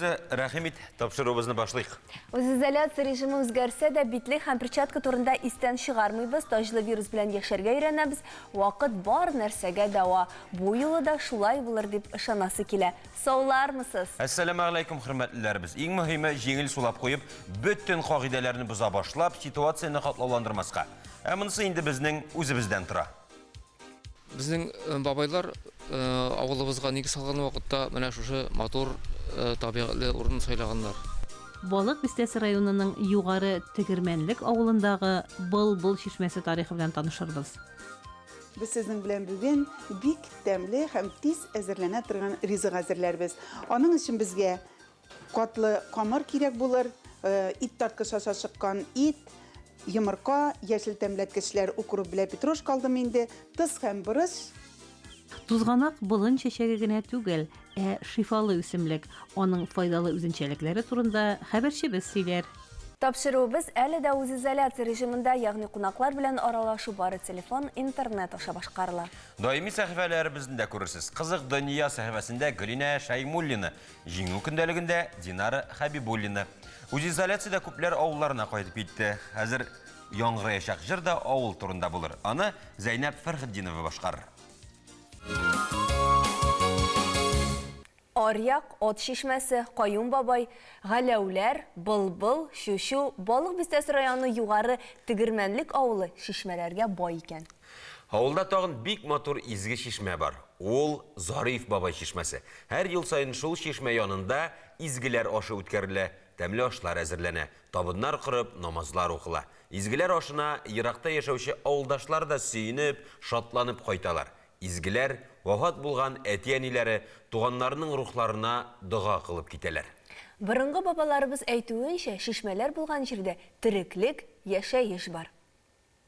Луиза, рәхим ит, тапшыруыбызны башлыйк. Үзизоляция режимы үзгәрсә дә, битлек һәм перчатка турында истән чыгармыйбыз, таҗлы вирус белән яшәргә өйрәнәбез, вакыт бар нәрсәгә дәва. Бу юлы да шулай булыр дип ышанасы килә. Саулармысыз? Әссәламегаләйкүм, хөрмәтлеләребез! Иң мөһиме, җиңел сулап куеп, бөтен кагыйдәләрне боза башлап, ситуацияне катлауландырмаска. Ә монысы инде безнең үзебездән тора. Безнең бабайлар авылыбызга нигез салган вакытта менә шушы матур табигатьле урынны сайлаганнар. Балык Бистәсе районының Югары Тегермәнлек авылындагы Былбыл чишмәсе тарихы белән танышырбыз. Без сезнең белән бүген бик тәмле һәм тиз әзерләнә торган ризык әзерләрбез. Аның өчен безгә Катлы камыр кирәк булыр, ит тарткыч аша чыккан ит, йомырка, яшел тәмләткечләр, укроп белән петрушка алдым инде, тоз һәм борыч. Тузганак болын чәчәге генә түгел, ә шифалы үсемлек. Аның файдалы үзенчәлекләре турында хәбәрчебез сөйләр. Тапшыруыбыз әле дә үзизоляция режимында, ягъни кунаклар белән аралашу бары телефон, интернет аша башкарыла. Даими сәхифәләребезне дә күрерсез. Кызык дөнья сәхифәсендә Гөлинә Шәймуллина, Җиңү көндәлегендә Динара Хәбибуллина. Үзизоляциядә күпләр авылларына кайтып китте. Хәзер яңгыраячак җыр да авыл турында булыр. Аны Зәйнәб Фәрхетдинова башкарыр. Аръяк, Ат чишмәсе, Каюм бабай, Галәүләр, Былбыл, Чучу, Балык Бистәсе районы Югары Тегермәнлек авылы чишмәләргә бай икән. Авылда тагын бик матур изге чишмә бар. Ул, Зариф бабай чишмәсе. Һәр ел саен шул чишмә янында изгеләр ашы үткәрелә, тәмле ашлар әзерләнә, табыннар корып, намазлар укыла. Изгеләр ашына еракта яшәүче авылдашлар да сөенеп, шатланып кайталар. Изгеләр, вафат булган әти-әниләре, туганнарының рухларына дога кылып китәләр. Борынгы бабаларыбыз әйтүенчә, чишмәләр булган җирдә тереклек, яшәеш бар.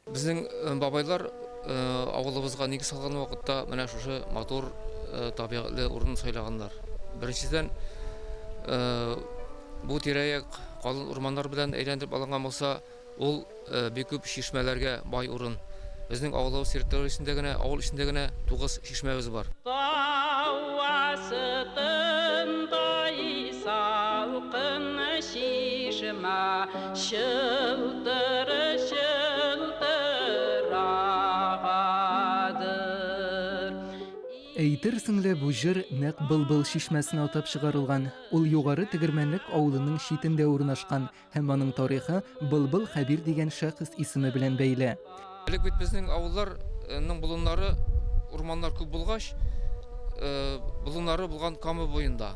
Безнең бабайлар авылыбызга нигез салган вакытта менә шушы матур табигатьле урынны сайлаганнар. Беренчедән, бу тирә-як калын урманнар белән әйләндереп алынган булса, ул бик күп чишмәләргә бай урын. Безнең авылыбыз территориясендә генә, авыл эчендә генә 9 чишмәбез бар. Тау астында салкын чишмә чылтыр-чылтыр агадыр. Әйтерсең лә бу җыр нәкъ Былбыл чишмәсенә атап чыгарылган. Ул Югары Тегермәнлек авылының читендә урнашкан. Һәм аның тарихы Былбыл Хәбир дигән шәхес исеме белән бәйле. Элек бит безнең авылларның болыннары, урманнар күп булгач, болыннары булган Кама буенда.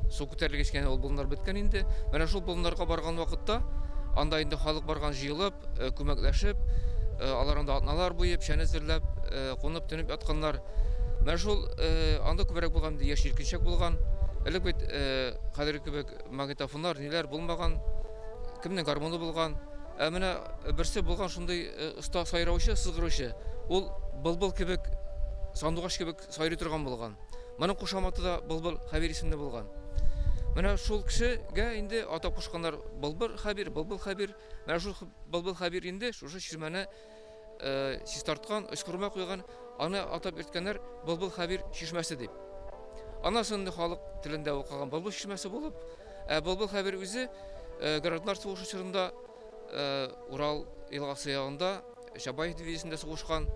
Су күтәрелгәч кенә ул болыннар беткән инде. Менә шул болыннарга барган вакытта, анда инде халык барган җыелып, күмәкләшеп, алар анда атналар буе печән әзерләп, кунып, төнеп ятканнар. Менә шул анда күбрәк булган инде яшь җилкенчәк булган. Элек бит хәзерге кебек Магнитофоннар, ниләр булмаган, кемнең гармуны булган. Ә менә берсе булган шундый э, оста сайраучы, сызгыручы. Ул былбыл кебек, сандугач кебек сайрый торган булган. Моның кушаматы да Былбыл Хәбир исемле булган. Менә шул кешегә инде атап кушканнар Былбыр Хәбир, Былбыл Хәбир. Менә шул Былбыл Хәбир инде шушы чишмәне э, чистарткан, өскорма куйган, аны атап йөрткәннәр Былбыл Хәбир чишмәсе дип. Аннан соң инде халык телендә ул калган Былбыл чишмәсе булып, ә Былбыл Хәбир үзе э, гражданнар сугышы чорында э, Урал елгасы ягында Чапаев дивизиясендә сугышкан.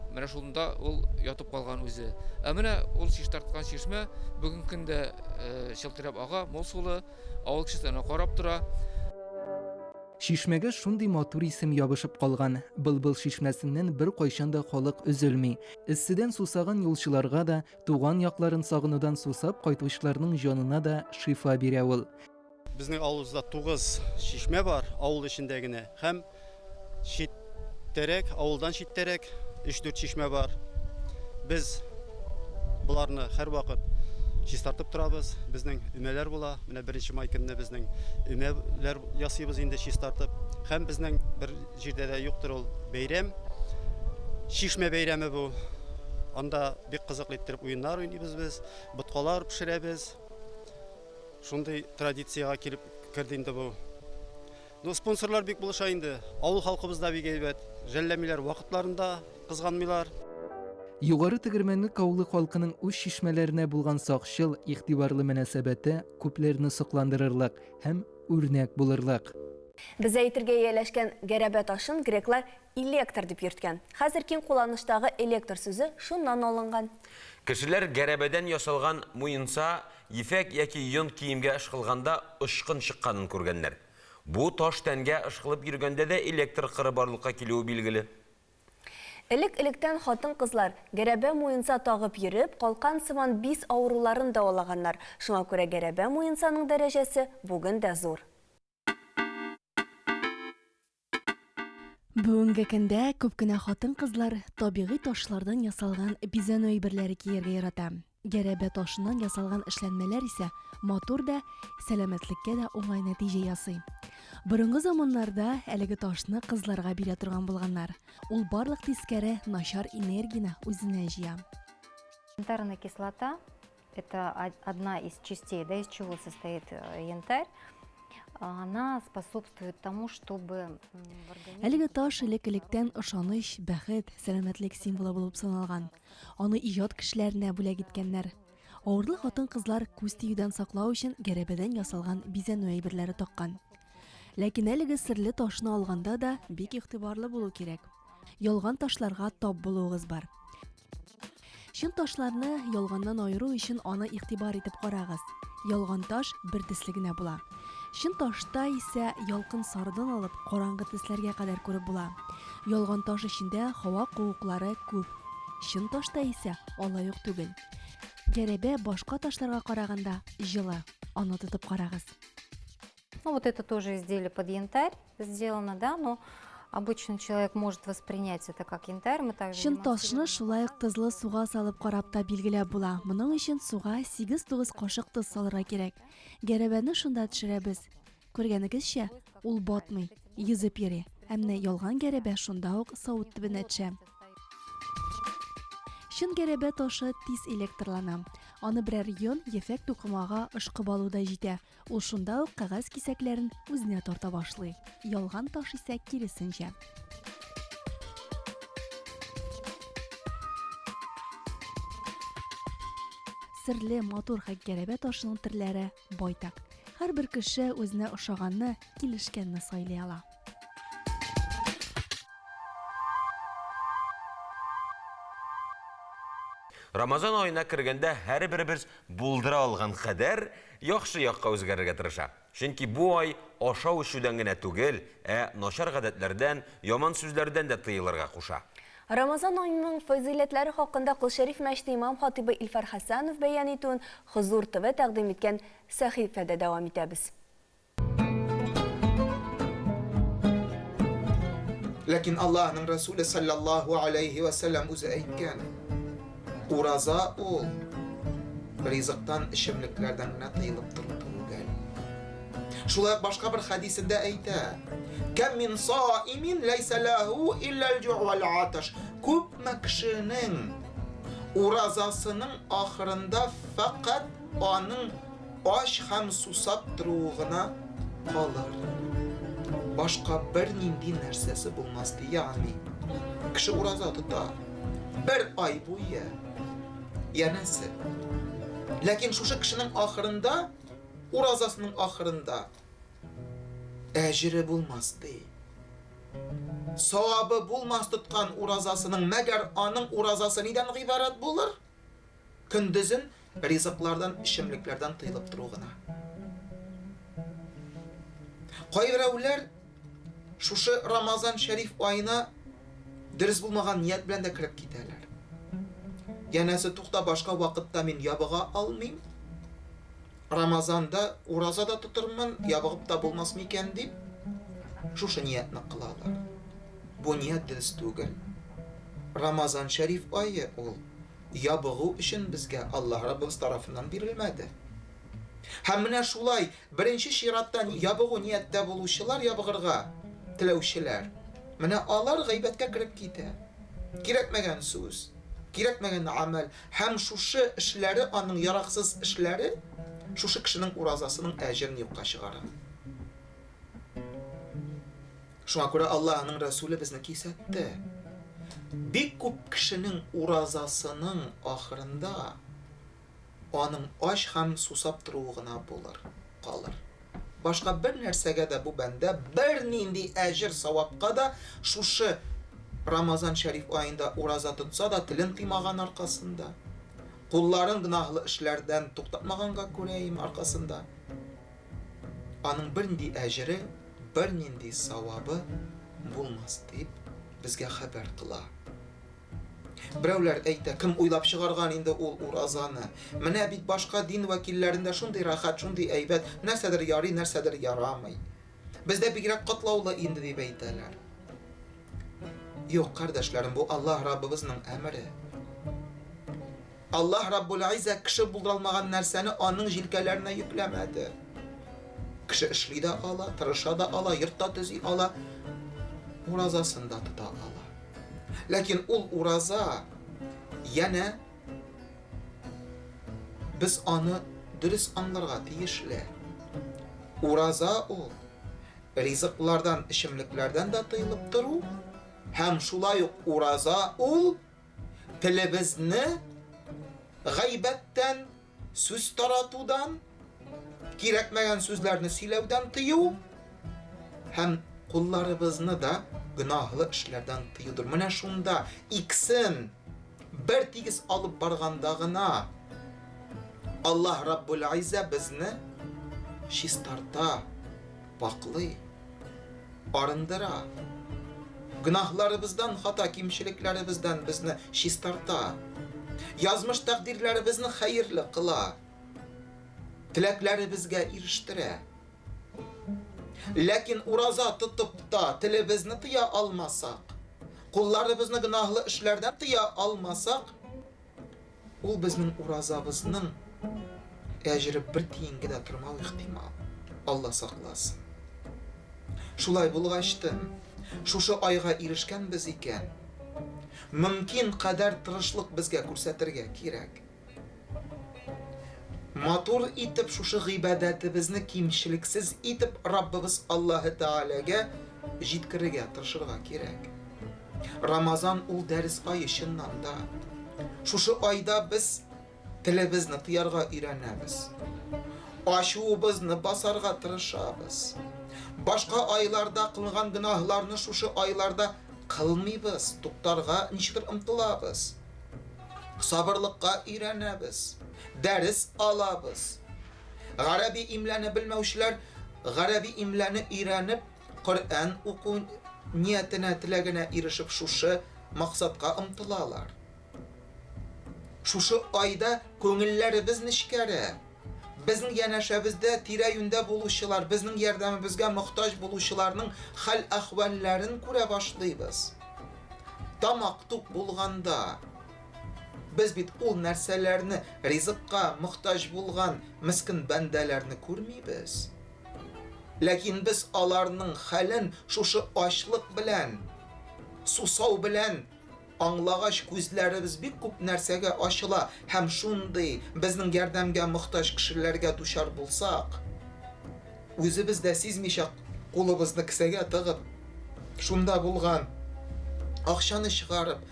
Менә шунда ул ятып калган үзе. Ә менә ул чистарткан чишмә бүгенге көндә э, чылтырап ага, мул сулы. Авыл кешесе аны карап тора. Чишмәгә шундый матур исем ябышып калган. Былбыл чишмәсеннән беркайчан да халык өзелми. Эсседән сусаган юлчыларга да, туган якларын сагынудан сусап кайтучыларның җанына да шифа бирә ул. Безнең авылыбызда 9 чишмә бар, авыл эчендә генә. Һәм читтәрәк, авылдан читтәрәк өч-дүрт чишмә бар. Без боларны һәрвакыт чистартып торабыз. Безнең өмәләр була. Менә беренче май көнне безнең өмәләр ясыйбыз инде чистартып. Һәм безнең бер җирдә дә юктыр ул бәйрәм. Чишмә бәйрәме бу. Анда бик кызыклы иттереп уеннар уйныйбыз без, боткалар пешерәбез. Шундый традициягә килеп керде инде бу. Ну, спонсорлар бик булыша инде. Авыл халкыбыз да бик әйбәт. Жәлләмиләр, вакытларын да кызганмыйлар. Югары Тегермәнлек авылы халкының үз чишмәләренә булган сакчыл, игътибарлы мөнәсәбәте күпләрне сокландырырлык һәм үрнәк булырлык. Без әйтергә ияләшкән гәрәбә ташын греклар электр дип йөрткән. Хәзер киң кулланыштагы электр сүзе шуннан алынган. Кешеләр гәрәбәдән ясалган муенса, ефәк яки йон киемгә ышкылганда очкын чыкканын күргәннәр. Бу таш тәнгә ышкылып йөргәндә дә электр кыры барлыкка килүе билгеле. Элек-электән хатын-кызлар, гәрәбә муенса тагып йөреп, калкан сыман биз авыруларын дәвалаганнар. Шуңа күрә гәрәбә муенсаның дәрәҗәсе бүген дә зур. Бүгенге көндә күп кенә хатын-кызлар табигый ташлардан ясалган бизәнү әйберләре кияргә ярата. Гәрәбә ташыннан ясалган эшләнмәләр исә матур да, сәламәтлеккә дә уңай нәтиҗә ясый. Борынгы заманнарда әлеге ташны кызларга бирә торган булганнар. Ул барлык тискәре, начар энергияне үзенә җыя. Янтарная кислота – это одна из частей, да, из чего состоит э, янтарь. Она способствует тому, чтобы Әлеге таш элек-электән ышаныч, бәхет, сәламәтлек символы булып саналган. Аны иҗат кешеләренә бүләк иткәннәр. Авырлы хатын-кызлар күз тиюдән саклау өчен гәрәбәдән ясалган бизәнү әйберләре таккан. Ләкин әлеге серле ташны алганда да бик игътибарлы булу кирәк. Ялган ташларга тап булуыгыз бар. Чын ташларны ялганнан аеру өчен аны игътибар итеп карагыз. Ялган таш бер төсле генә була. Чын ташта исә ялкын сарыдан алып караңгы төсләргә кадәр күреп була. Ялган таш эчендә һава куыклары күп. Чын ташта исә алай ук түгел. Гәрәбә башка ташларга караганда җылы. Аны тотып карагыз. Ну, вот это тоже изделие под янтарь сделано, да, но обычно человек может воспринять это как янтарь. Мы также Чын ташны шулай ук тозлы суга салып карап та билгеләп була. Моның өчен суга 8-9 кашык тоз салырга кирәк. Гәрәбәне шунда төшерәбез. Күргәнегезчә, ул батмый, йөзеп йөри. Ә менә ялган гәрәбә шунда ук савыт төбенә төшә. Чын гәрәбә ташы тиз электрлана. Аны берәр йон, ефәк тукымага ышкып алу да җитә. Ул шунда ук кәгазь кисәкләрен үзенә тарта башлый. Ялган таш исә киресенчә. Серле, матур хәккәрәбә ташының төрләре байтак. Һәрбер кеше үзенә ошаганны, килешкәнне сайлый ала. Рамазан аена кергәндә һәрберебез булдыра алган кадәр яхшы якка үзгәрергә тырыша. Чөнки бу ай ашау-эчүдән генә түгел, ә начар гадәтләрдән, яман сүзләрдән дә тыелырга куша. Рамазан аеның фазыйләтләре хакында Кол Шәриф мәчете имам-хатыйбы Илфар Хәсәнов бәян итүен Хозур ТВ тәкъдим иткән сәхифәдә дәвам итәбез. Ләкин Аллаһның Расуле саллаллаһу алейхи ва саллям үзе әйткән, ураза ул ризыктан, эчемлекләрдән генә тыелып тору түгел. Шулай ук башка бер хәдисендә әйтә, Кәм мин саимин ләйсә ләһу илля аль-җу' вәл-аташ. Күпме кешенең уразасының ахырында фәкать аның Ач һәм сусап торуы гына калыр. Башка бернинди нәрсәсе булмас, ди. Ягъни, кеше ураза тота бер ай буе, янәсе. Ләкин шушы кешенең ахырында, уразасының ахырында әҗере булмас, ди. Савабы булмас тоткан уразасының, мәгәр аның уразасы нидән гыйбарәт булыр? Көндезен ризыклардан, эчемлекләрдән тыелып тору гына. Кайберәүләр шушы Рамазан шәриф аена дөрес булмаган ният белән дә кереп китәләр. Янәсе, тукта, башка вакытта мин ябыга алмыйм. Рамазанда ураза да тотырмын, ябыгып та булмас микән дип, шушы ниятне кылалар. Бу ният дөрес түгел. Рамазан шәриф ае ул ябыгу өчен безгә Аллаһ Раббыбыз тарафыннан бирелмәде. Һәм менә шулай беренче чиратта ябыгу нияттә булучылар, ябыгырга теләүчеләр, менә алар гайбәткә кереп китә. Кирәкмәгән сүз, кирәкмәгән гамәл һәм шушы эшләре, аның яраксыз эшләре шушы кешенең уразасының әҗерен юкка чыгара. Шуңа күрә Аллаһының Рәсүле безне кисәтте. Бик күп кешенең уразасының ахырында аның ач һәм сусап торуы гына булыр, калыр. Башка бер нәрсәгә дә бу бәндә бернинди әҗер-савапка да шушы Рамазан шәриф аенда ураза тотса да телен тыймаган аркасында, кулларын гөнаһлы эшләрдән туктатмаганга күрәем аркасында, аның бернинди әҗере, бернинди савабы булмас дип безгә хәбәр кыла. Берәүләр әйтә, кем уйлап чыгарган инде ул уразаны? Менә бит башка дин вәкилләрендә шундый рәхәт, шундый әйбәт, нәрсәдер ярый, нәрсәдер ярамый. Бездә бигрәк катлаулы инде дип әйтәләр. Юк, кардәшләрем, бу Аллаһ Раббыбызның әмере. Аллаһ Раббул Иззә кеше булдыра алмаган нәрсәне аның җилкәләренә йөкләмәде. Кеше эшли дә ала, тырыша да ала, йорт та төзи ала, уразасын да тота ала. Ләкин ул ураза янә без аны дөрес аңларга тиешле. Ураза ул ризыклардан, эчемлекләрдән дә тыелып тору һәм шулай ук ураза ул телебезне гайбәттән, сүз таратудан, кирәкмәгән сүзләрне сөйләүдән тыю һәм кулларыбызны да гөнаһлы эшләрдән тыюдыр. Менә шунда икесен бер тигез алып барганда гына Аллаһ Раббул Иззә безне чистарта, пакълый, арындыра. Гөнаһларыбыздан, хата, кимчелекләребездән безне чистарта. Язмыш тәкъдирләребезне хәерле кыла. Теләкләребезгә ирештерә. Ләкин ураза тотып та телебезне тыя алмасак, кулларыбызны гөнаһлы эшләрдән тыя алмасак, Ул безнең уразабызның әҗере бер тиенгә дә тормау ихтимал. Алла сакласын. Шулай булгачтын, шушы айга ирешкәнбез икән, мөмкин кадәр тырышлык безгә күрсәтергә кирәк. Матур итеп шушы гыйбадәтебезне кимчелексез итеп Раббыбыз Аллаһы Тәгаләгә җиткерергә тырышырга кирәк. Рамазан ул дәрес ае чыннан да. Шушы айда без телебезне тыярга өйрәнәбез. Ачуыбызны басарга тырышабыз. Башка айларда кылган гөнаһларны шушы айларда кылмыйбыз, туктарга ничектер омтылабыз. Сабырлыкка өйрәнәбез, дәрес алабыз. Гарәби имләне белмәүчеләр гарәби имләне өйрәнеп, Коръән уку ниятенә, теләгенә ирешеп шушы максатка омтылалар. Шушы айда күңелләребез нечкәрә. Безнең янәшәбездә, тирә-юньдә булучылар, безнең ярдәмебезгә мохтаҗ булучыларның хәл-әхвәлләрен күрә башлыйбыз. Тамак тук булганда, без бит ул нәрсәләрне, ризыкка мохтаҗ булган мескен бәндәләрне күрмибез. Ләкин без аларның хәлен шушы ачлык белән, сусау белән аңлагач, күзләребез бик күп нәрсәгә ачыла һәм шундый безнең ярдәмгә мохтаҗ кешеләргә дучар булсак, үзебез дә сизмичә кулыбызны кесәгә тыгып, шунда булган акчаны чыгарып,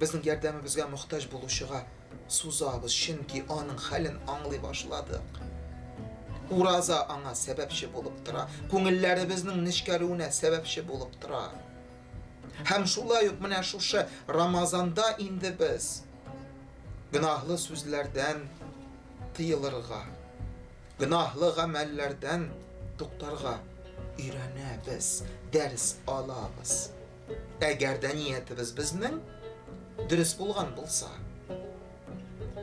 безнең ярдәмебезгә мохтаҗ булучыга Сузабыз, чөнки аның хәлен аңлый башладык. Ураза аңа сәбәпче булып тора, күңелләребезнең нечкәрүенә сәбәпче булып тора. Һәм шулай ук менә шушы Рамазанда инде без гөнаһлы сүзләрдән тыелырга, гөнаһлы гамәлләрдән туктарга өйрәнәбез, дәрес алабыз. Әгәр дә ниятебез безнең дөрес булган булса.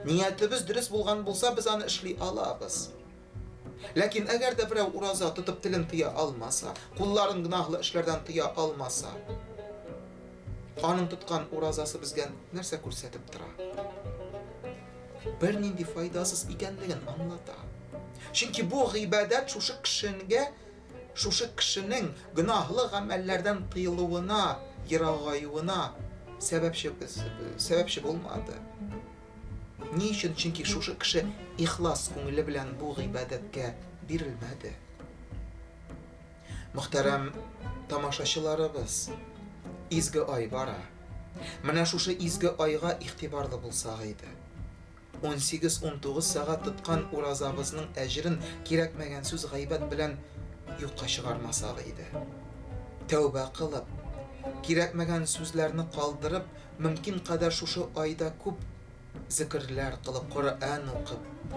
Ниятебез дөрес булган булса, без аны эшли алабыз. Ләкин әгәр дә берәү ураза тотып телен тыя алмаса, кулларын гөнаһлы эшләрдән тыя алмаса, аның тоткан уразасы безгә нәрсә күрсәтеп тора? Бернинди файдасыз икәнлеген аңлата. Чөнки бу гыйбадәт шушы кешенгә Шушы кешенең гөнаһлы гамәлләрдән тыелуына, ерагаюына сәбәпче, сәбәпче булмады. Ни өчен? Чөнки шушы кеше ихлас күңеле белән бу гыйбадәткә бирелмәде. Мөхтәрәм тамашачыларыбыз, изге ай бара. Менә шушы изге айга игътибарлы булсак иде. Унсигез-унтугыз сәгать тоткан уразабызның әҗерен кирәкмәгән сүз гайбәт белән юкка чыгармасак иде. Тәүбә кылып, кирәкмәгән сүзләрне калдырып, мөмкин кадәр шушы айда күп зекерләр кылып, Коръән укып,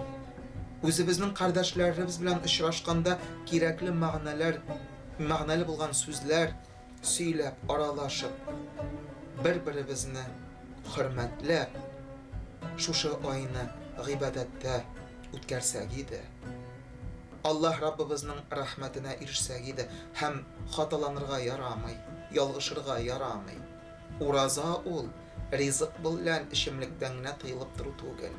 үзебезнең кардәшләребез белән очрашканда кирәкле мәгънәләр, мәгънәле булган сүзләр сөйләп, аралашып, бер-беребезне хөрмәтләп, шушы айны гыйбадәттә үткәрсәк иде. Аллаһ Раббыбызның рәхмәтенә ирешсәк иде һәм хаталанырга ярамый, ялгышырга ярамый. Ураза ул, ризык белән эчемлектән генә тыелып тору түгел.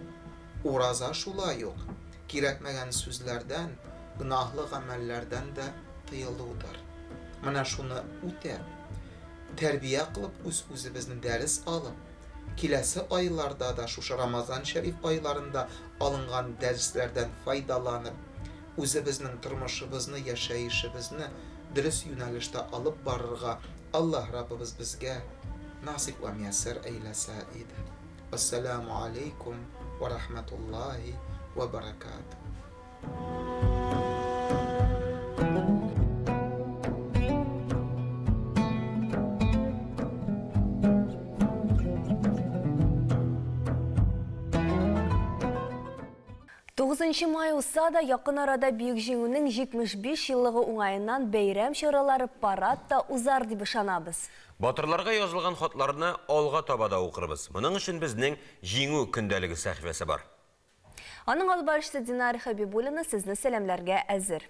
Ураза шулай ук кирәкмәгән сүзләрдән, гөнаһлы гамәлләрдән дә тыелудыр. Менә шуны үтәп, тәрбия кылып үз-үзебезне дәрес алып, киләсе айларда да шушы Рамазан шәриф айларында алынган дәресләрдән файдаланып, үзебезнең тормышыбызны, яшәешебезне дөрес юнәлештә алып барырга Аллаһ Раббыбыз безгә насыйп вә мияссәр әйләсә иде. Вәссәламү алейкум вә рахмәтуллаһи вә бәрәкәтүһ. Тугызынчы май узса да, якын арада Бөек Җиңүнең 75 еллыгы уңаеннан бәйрәм чаралары, парад та узар дип ышанабыз. Батырларга язылган хатларны алга таба да укырбыз. Моның өчен безнең Җиңү көндәлеге сәхифәсе бар. Аның алып баручысы Динара Хәбибуллина сезне сәламләргә әзер.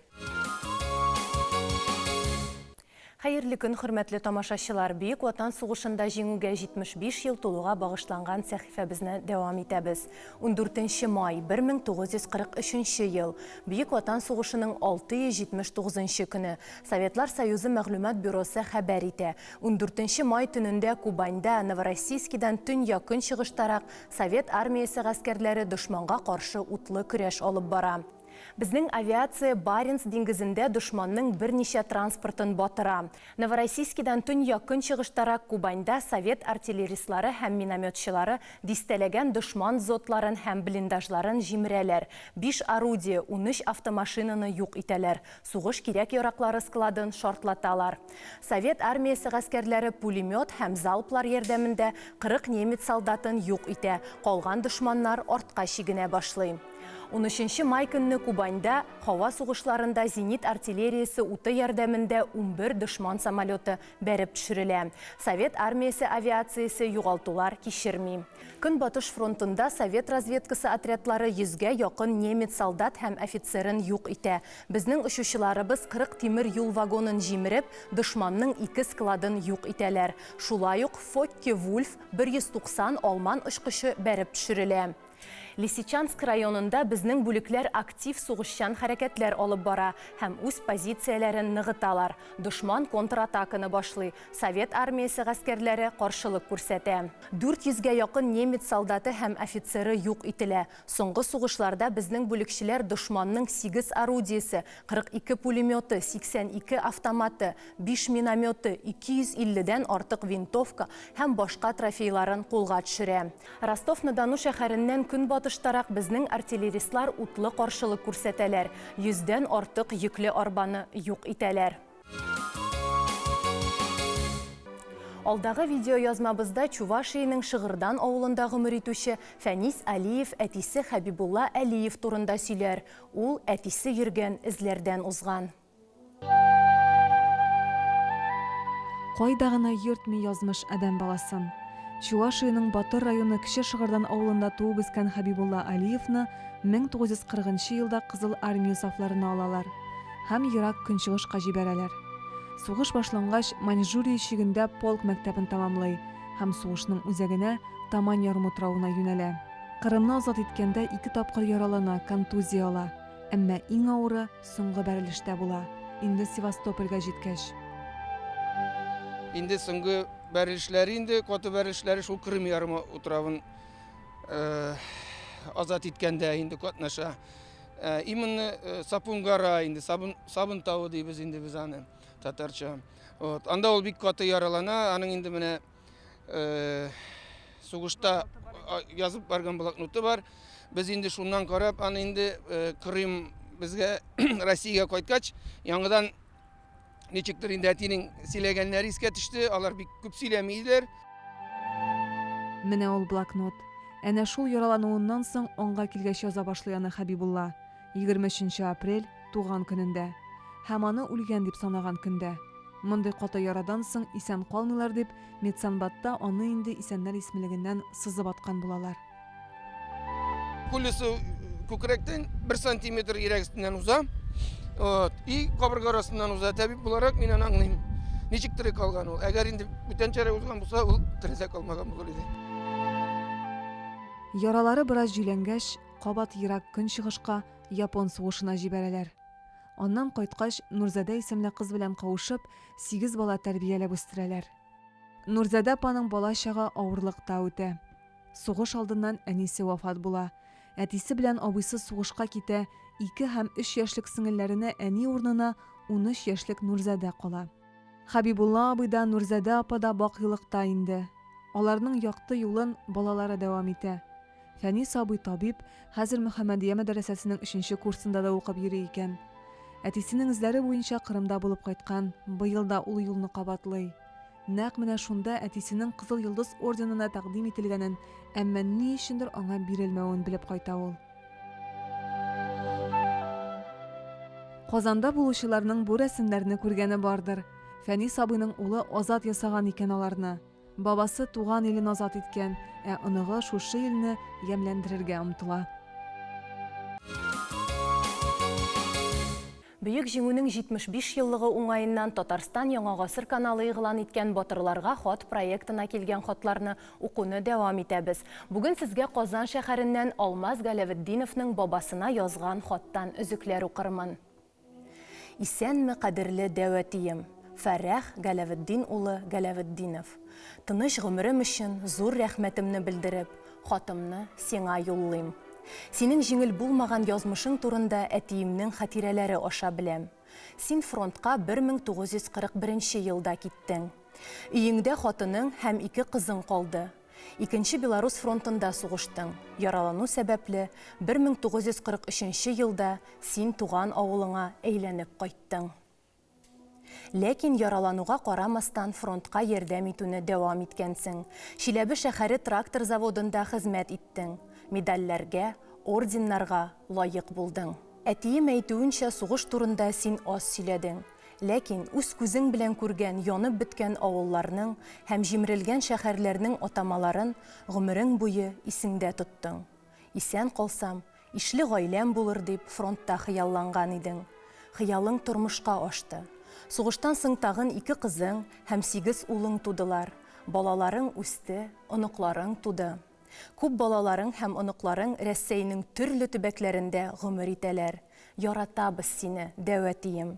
Хәерле көн, хөрмәтле тамашачылар! Бөек Ватан сугышында Җиңүгә 75 ел тулуга багышланган сәхифәбезне дәвам итәбез. Ундүртенче май, 1943 ел. Бөек Ватан сугышының 679 нчы көне. Советлар Союзы мәгълүмат бюросы хәбәр итә. Ундүртенче май төнендә Кубаньда, Новороссийскидан төньяк-көнчыгыштарак, Совет Армиясе гаскәрләре дошманга каршы утлы көрәш алып бара. Безнең авиация Баренц диңгезендә дошманның берничә транспортын батыра. Новороссийскидан төньяк-көнчыгыштарак Кубаньда совет артиллеристлары һәм минометчылары дистәләгән дошман дзотларын һәм блиндажларын җимерәләр, биш орудие, 13 автомашинаны юк итәләр, сугыш кирәк-яраклары складын шартлаталар. Совет армиясе гаскәрләре пулемет һәм залплар ярдәмендә 40 немец солдатын юк итә, калган дошманнар артка чигенә башлый. Унөченче май көнне Кубаньда һава сугышларында зенит артиллериясе уты ярдәмендә 11 дошман самолеты бәреп төшерелә. Совет армиясе авиациясе югалтулар кичерми. Көнбатыш фронтында совет разведкасы отрядлары йөзгә якын немец солдат һәм офицерын юк итә. Безнең очучыларыбыз 40 тимер юл вагонын җимереп, дошманның ике складын юк итәләр. Шулай ук Фокке-Вульф 190 алман очкычы бәреп төшерелә. Лисичанск районында безнең бүлекләр актив сугышчан хәрәкәтләр алып бара һәм үз позицияләрен ныгыталар. Дошман контратаканы башлый, Совет армиясе гаскәрләре каршылык күрсәтә. 400 гә якын немец солдаты һәм офицеры юк ителә. Соңгы сугышларда безнең бүлекчеләр дошманның сигез орудиесе, 42 пулеметы, 82 автоматы, биш минометы, 250 дән артык винтовка һәм башка трофейларын кулга төшерә. Ростов-на-Дону шәһәреннән көнбатыштарак безнең артиллеристлар утлы каршылык күрсәтәләр, йөздән артык йөкле арбаны юк итәләр. Алдагы видеоязмабызда Чувашиянең Шыгырдан авылында гомер итүче Фәнис Алиев әтисе Хәбибулла Әлиев турында сөйләр. Ул әтисе йөргән эзләрдән узган. Кайда гына йөртми язмыш адәм баласын. Чувашиянең Батыр районы Кече Шыгырдан авылында туып үскән Хәбибулла Алиевны 1940 нчы елда Кызыл Армия сафларына алалар һәм Ерак Көнчыгышка җибәрәләр. Сугыш башлангач, Маньчжурия чигендә полк мәктәбен тәмамлый һәм сугышның үзәгенә, Тамань ярымутравына юнәлә. Кырымны азат иткәндә ике тапкыр яралана, контузия ала. Әмма иң авыры соңгы бәрелештә була, инде Севастопольгә җиткәч. Инде соңгы бәрелешләре инде, каты бәрелешләре шул Крым ярымутравын азат иткәндә инде катнаша. Именно Сапунгара инде, Сабын, Сабын тавы дибез инде без аны татарча. Вот. Анда ул бик каты яралана, аның инде менә Сугышта язып барган блокноты бар. Без инде шуннан карап, аны инде Крым безгә Россиягә кайткач, яңадан ничектер инде әтинең сөйләгәннәре искә төште. Алар бик күп сөйләми иделәр. Менә ул блокнот. Әнә шул яралануыннан соң аңга килгәч яза башлый аны Хәбибулла. 23 нче апрель, туган көнендә. Һәм аны үлгән дип санаган көндә. Мондый каты ярадан соң исән калмыйлар дип, медсанбатта аны инде исәннәр исмелегеннән сызып аткан булалар. Пулясы күкрәктән бер сантиметр йөрәк өстеннән уза. Вот. И кабырга арасыннан уза. Табиб буларак мин аны аңлыйм. Ничек тере калган ул? Әгәр инде бүтәнчәрәк узган булса, ул терелә калмаган булыр иде. Яралары бераз җөйләнгәч, кабат Ерак Көнчыгышка, Япон сугышына җибәрәләр. Аннан кайткач, Нурзадә исемле кыз белән кавышып, сигез бала тәрбияләп үстерәләр. Нурзадә апаның бала чагы авырлыкта үтә. Сугыш алдыннан әнисе вафат була. Әтисе белән абыйсы сугышка китә, ике һәм өч яшьлек сеңелләренә әни урынына 13 яшьлек Нурзадә кала. Хәбибулла абый да, Нурзадә апа да бакыйлыкта инде. Аларның якты юлын балалары дәвам итә. Фәнис абый табиб, хәзер Мөхәммәдия мәдрәсәсенең өченче курсында да укып йөри икән. Әтисенең эзләре буенча Кырымда булып кайткан, быел да ул юлны кабатлый. Нәкъ менә шунда әтисенең Кызыл Йолдыз орденына тәкъдим ителгәнен, әмма ни өчендер аңа бирелмәвен белеп кайта ул. Казанда булучыларның бу рәсемнәрне күргәне бардыр. Фәнис абыйның улы Азат ясаган икән аларны. Бабасы туган илен азат иткән, ә оныгы шушы илне ямьләндерергә омтыла. Бөек Җиңүнең 75 еллыгы уңаеннан Татарстан Яңа гасыр каналы игълан иткән Батырларга хат проектына килгән хатларны укуны дәвам итәбез. Бүген сезгә Казан шәһәреннән Алмаз Галәветдиновның бабасына язган хаттан өзекләр укырмын. Исәнме, кадерле дәү әтием, Фәррах Галәветдин улы Галәветдинов. Тыныч гомерем өчен зур рәхмәтемне белдереп, хатымны сиңа юллыйм. Синең җиңел булмаган язмышың турында әтиемнең хатирәләре аша беләм. Син фронтка 1941 елда киттең. Өеңдә хатының һәм ике кызың калды. Икенче Белорус фронтында сугыштың. Яралану сәбәпле, 1943 елда син туган авылыңа әйләнеп кайттың. Ләкин яралануга карамастан фронтка ярдәм итүне дәвам иткәнсең. Чиләбе шәһәре трактор заводында хезмәт иттең. Медальләргә, орденнарга лаек булдың. Әтием әйтүенчә, сугыш турында син аз сөйләдең. Ләкин үз күзең белән күргән янып беткән авылларның һәм җимерелгән шәһәрләрнең атамаларын гомерең буе исеңдә тоттың. Исән калсам, ишле гаиләм булыр дип фронтта хыялланган идең. Хыялың тормышка ашты. Сугыштан соң тагын ике кызың һәм сигез улың тудылар. Балаларың үсте, оныкларың туды. Күп балаларың һәм оныкларың Рәссәйнең төрле төбәкләрендә гомер итәләр. Яратабыз сине, дәү әтием!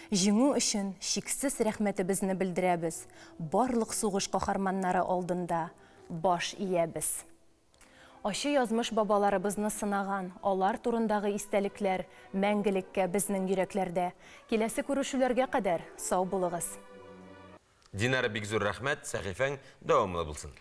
Җиңү өчен чиксез рәхмәтебезне белдерәбез, барлык сугыш каһарманнары алдында баш иябез. Ачы язмыш бабаларыбызны сынаган, алар турындагы истәлекләр мәңгелеккә безнең йөрәкләрдә. Киләсе күрешүләргә кадәр сау булыгыз! Динара, бик зур рәхмәт, сәхифәң дәвамлы булсын.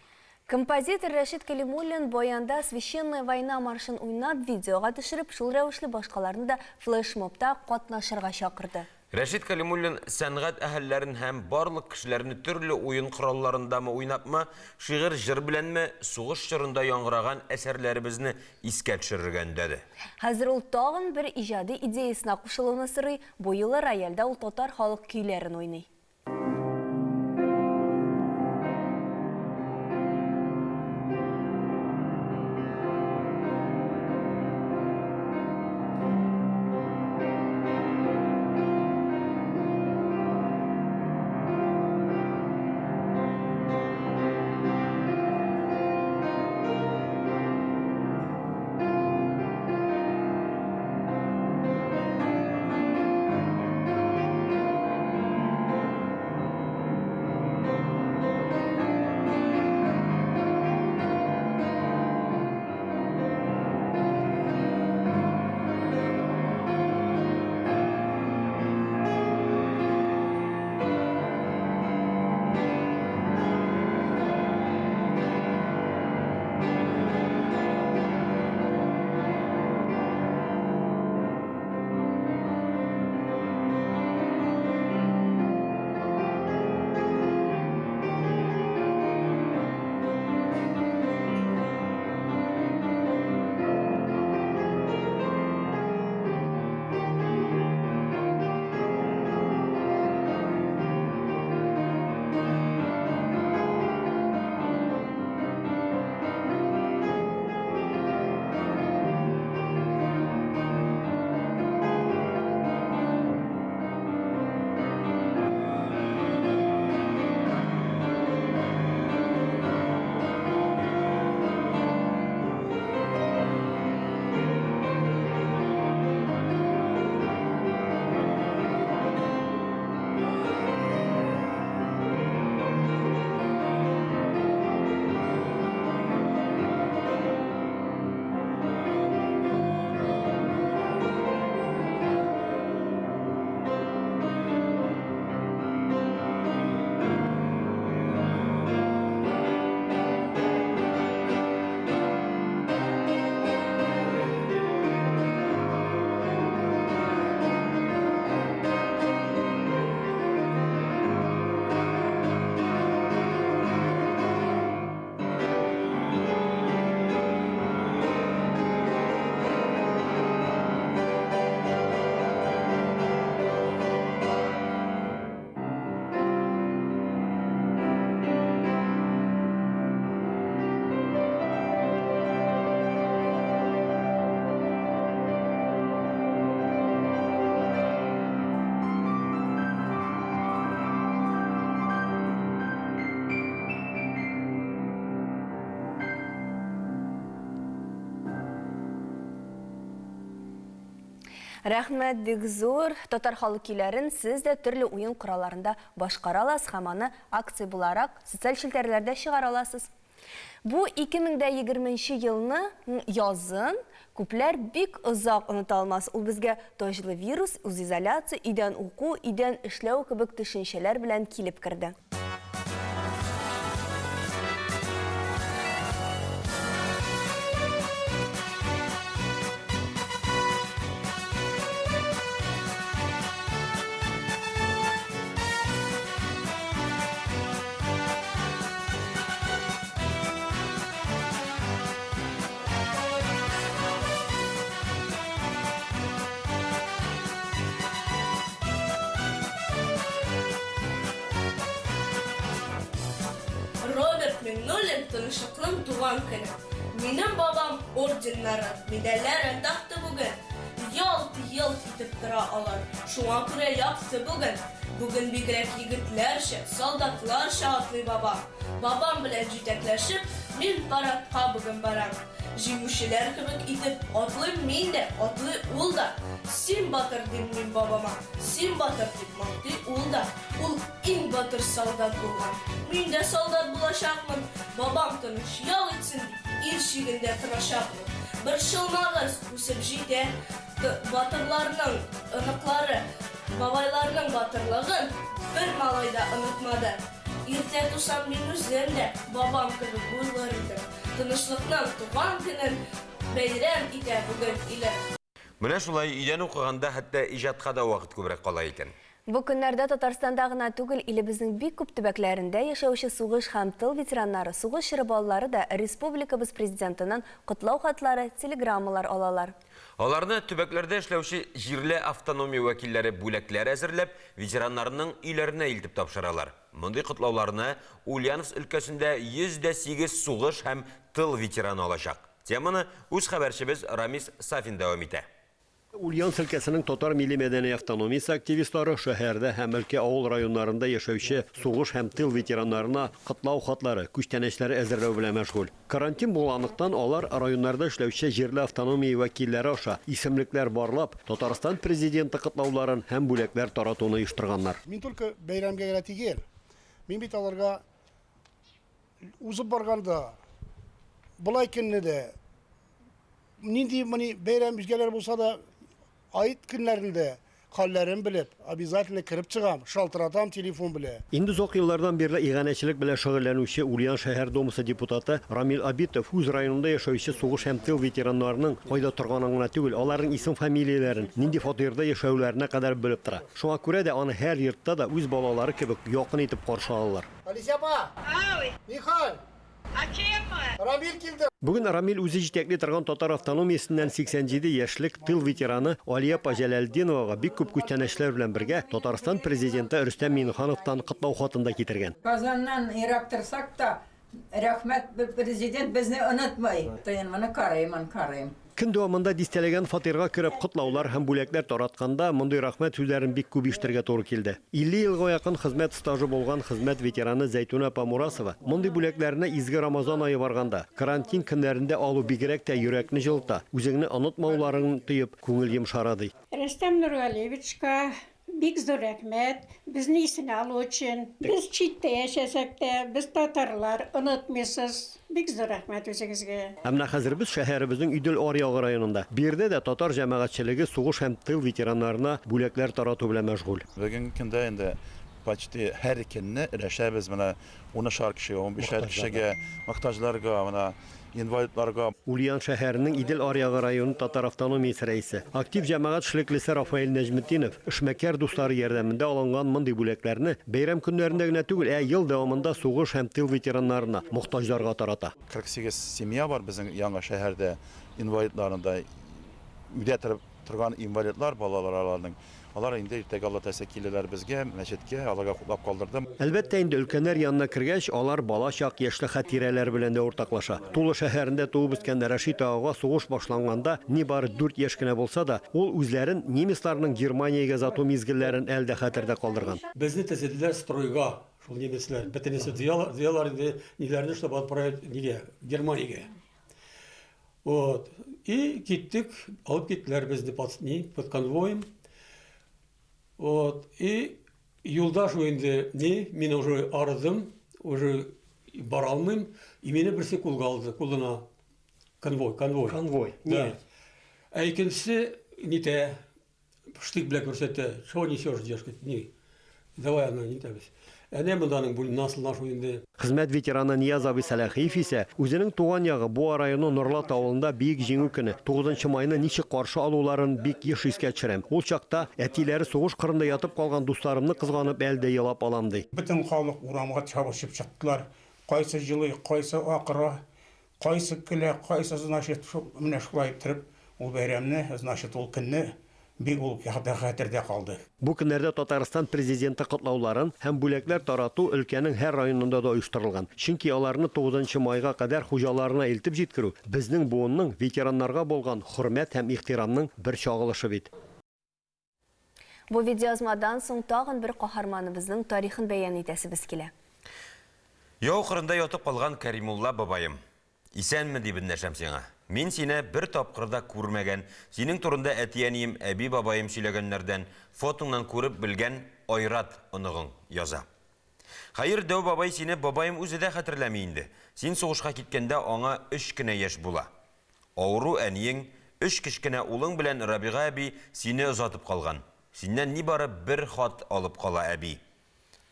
Композитор Рәшит Кәлимуллин баянда Священная война маршын уйнап, видеога төшереп, шул рәвешле башкаларны да флешмобта катнашырга чакырды. Рәшит Кәлимуллин сәнгать әһелләрен һәм барлык кешеләрне төрле уен коралларындамы уйнапмы, шигырь-җыр беләнме, сугыш чорында яңгыраган әсәрләребезне искә төшерергә өндәде. Хәзер ул тагын бер иҗади идеясенә кушылуны сорый, бу юлы рояльдә ул татар халык көйләрен уйный. Рәхмәт бик зур. Татар халык көйләрен сез дә төрле уен коралларында башкара аласыз һәм аны акция буларак социаль челтәрләрдә чыгара аласыз. Бу 2020 нче елны язын күпләр бик озак оныта алмас. Ул безгә таҗлы вирус, үзизоляция, өйдән уку, өйдән эшләү кебек төшенчәләр белән килеп керде. Роберт Миңнуллин тынычлыкның туган көне. Минем бабам орденнарын, медальләрен такты бүген. Ялт-йолт итеп тора алар, шуңа күрә якты бүген. Бүген бигрәк егетләрчә, солдатларча атлый бабам. Бабам белән җитәкләшеп, мин парадка бүген барам. Җиңүчеләр кебек итеп атлыйм мин дә, атлый ул да. Син батыр, дим мин бабама, син батыр, дип мактый ул да. Ул иң батыр солдат булган. Мин дә солдат булачакмын. Бабам тыныч ял итсен дип, ил чигендә торачакмын. Борчылмагыз, үсеп җитә. Батырларның оныклары бабайларының батырлыгын бер малай да онытмады. Иртә тусам мин үзем дә бабам кебек булыр идем. Тынычлыкның туган көнен бәйрәм итә бүген илем. Менә шулай өйдән укыганда хәтта иҗатка да вакыт күбрәк кала икән. Бу көннәрдә Татарстанда гына түгел, илебезнең бик күп төбәкләрендә яшәүче сугыш һәм тыл ветераннары, сугыш чоры балалары да республикабыз Президентыннан котлау хатлары, телеграммалар алалар. Аларны төбәкләрдә эшләүче җирле автономия вәкилләре бүләкләр әзерләп, ветераннарның өйләренә илтеп тапшыралар. Мондый котлауларны Ульяновск өлкәсендә 108 сугыш һәм тыл ветераны алачак. Теманы үз хәбәрчебез Рамис Сафин дәвам итә. Ульяновск өлкәсенең татар милли-мәдәни автономиясе активистлары шәһәрдә һәм өлкә авыл районнарында яшәүче сугыш һәм тыл ветераннарына котлау хатлары, күчтәнәчләр әзерләү белән мәшгуль. Карантин булганлыктан, алар районнарда эшләүче җирле автономия вәкилләре аша исемлекләр барлап, Татарстан Президенты котлауларын һәм бүләкләр таратуны оештырганнар. Мин только бәйрәмгә генә тигел, мин бит аларга узып барганда, болай көнне дә, нинди мени бәйрәм үзгәләр булса да, Ает көннәрендә хәлләрен белеп, обязательно кереп чыгам, шалтыратам телефон белә. Инде озак еллардан бирле иганәчелек белән шөгыльләнүче Ульян шәһәр Думасы депутаты Рамил Абитов үз районында яшәүче сугыш һәм тыл ветераннарының кайда торганын гына түгел, аларның исем-фамилияләрен, нинди фатирда яшәүләренә кадәр белеп тора. Шуңа күрә дә аны һәр йортта да үз балалары кебек якын итеп каршы алалар. Алисә апа! Ау! Нихәл? Рамил килде. Бүген Рамил үзе җитәкли торган татар автономиясеннән 87 яшьлек тыл ветераны Алия апа Җәләлетдиновага бик күп күчтәнәчләр белән бергә Татарстан Президенты Рөстәм Миңнехановтан котлау хатын да китергән. Казаннан ерак торсак та, рәхмәт, Президент безне онытмый. Моны карыйм, карыйм. Көн дәвамында дистәләгән фатирга кереп, котлаулар һәм бүләкләр таратканда, мондый рәхмәт сүзләрен бик күп ишетергә туры килде. 50 елга якын хезмәт стажы булган хезмәт ветераны Зәйтүнә апа Мурасова мондый бүләкләрне изге Рамазан ае барганда, карантин көннәрендә алу бигрәк тә йөрәкне җылыта, үзеңне онытмауларын тоеп, күңел йомшара, ди. Рөстәм Нургалиевичка Бик зур рәхмәт, безне исенә алу өчен. Без читтә яшәсәк тә, без татарлар, онытмыйсыз. Бик зур рәхмәт үзегезгә. Ә менә хәзер без шәһәребезнең Идел аръягы районында. Биредә дә татар җәмәгатьчелеге сугыш һәм тыл ветераннарына бүләкләр тарату белән мәшгуль. Бүгенге көндә инде почти һәр көнне өләшәбез менә унышар кешегә, унбишәр кешегә, мохтаҗларга, менә инвалидларга. Ульян шәһәренең Идел аръягы районы татар автономиясе рәисе, актив җәмәгать эшлеклесе Рафаэль Нәҗметдинов эшмәкәр дуслары ярдәмендә алынган мондый бүләкләрне бәйрәм көннәрендә генә түгел, ә ел дәвамында сугыш һәм тыл ветераннарына, мохтаҗларга тарата. 48 семья бар безнең яңа шәһәрдә инвалидларның да, өйдә торып торган инвалидлар, балалар аларның. Алар инде иртәгә Алла теләсә киләләр безгә, мәчеткә, аларга хуплап калдырдым. Әлбәттә инде, өлкәннәр янына кергәч, алар балачак, яшьлек хатирәләре белән дә уртаклаша. Тула шәһәрендә туып үскән Рәшит агага сугыш башланганда нибары дүрт яшь кенә булса да, ул үзләрен немецларның Германиягә озату мизгелләрен әле дә хәтердә калдырган. Безне тезделәр стройга, шул немецлар, бөтенесе җыялар инде ниләрне, чтобы отправить нигә, Германиягә. Вот. И киттек, алып киттеләр безне под, ни, под конвоем. Вот. И юлда шул инде ни, мин уже арыдым, уже бара алмыйм. И мине берсе кулга алды, кулына. Конвой, конвой. Конвой. Да. Ә икенчесе нитә, Штык белән күрсәтә, что несешь, дескать, ни. Давай аны нитәбез. Әнә монда аның буенына асылына инде. Хезмәт ветераны Нияз абый Сәләхиев исә үзенең туган ягы Буа районы Норлат авылында Бөек Җиңү көне, тугызынчы майны ничек каршы алуларын бик еш искә төшерәм. Ул чакта әтиләре сугыш кырында ятып калган дусларымны кызганып әле дә елап алам, ди. Бөтен халык урамга чабышып чыктылар. Кайсы җылый, кайсы акыра. Кайсы көлә, кайсы, значит, менә шулай иттереп, ул бәйрәмне, значит, ул көнне бик ул хәтердә калды. Бу көннәрдә Татарстан Президенты котлауларын һәм бүләкләр тарату өлкәнең һәр районында да оештырылган. Чөнки аларны тугызынчы майга кадәр хуҗаларына илтеп җиткерү, безнең буынның ветераннарга булган хөрмәт һәм ихтирамның бер чагылышы бит. Бу видеоязмадан соң тагын бер каһарманыбызның тарихын бәян итәсебез килә. Яу кырында ятып калган Кәримулла бабаем. Исәнме, дип эндәшәм сиңа. Мин сине бер тапкыр да күрмәгән, синең турында әти-әнием, әби-бабаем сөйләгәннәрдән, фотоңнан күреп белгән Айрат оныгың яза. Хәер, дәү бабай сине бабаем үзе дә хәтерләми инде. Син сугышка киткәндә аңа өч кенә яшь була. Авыру әниең, өч кечкенә улың белән Рабига әби сине озатып калган. Синнән нибары бер хат алып кала әби.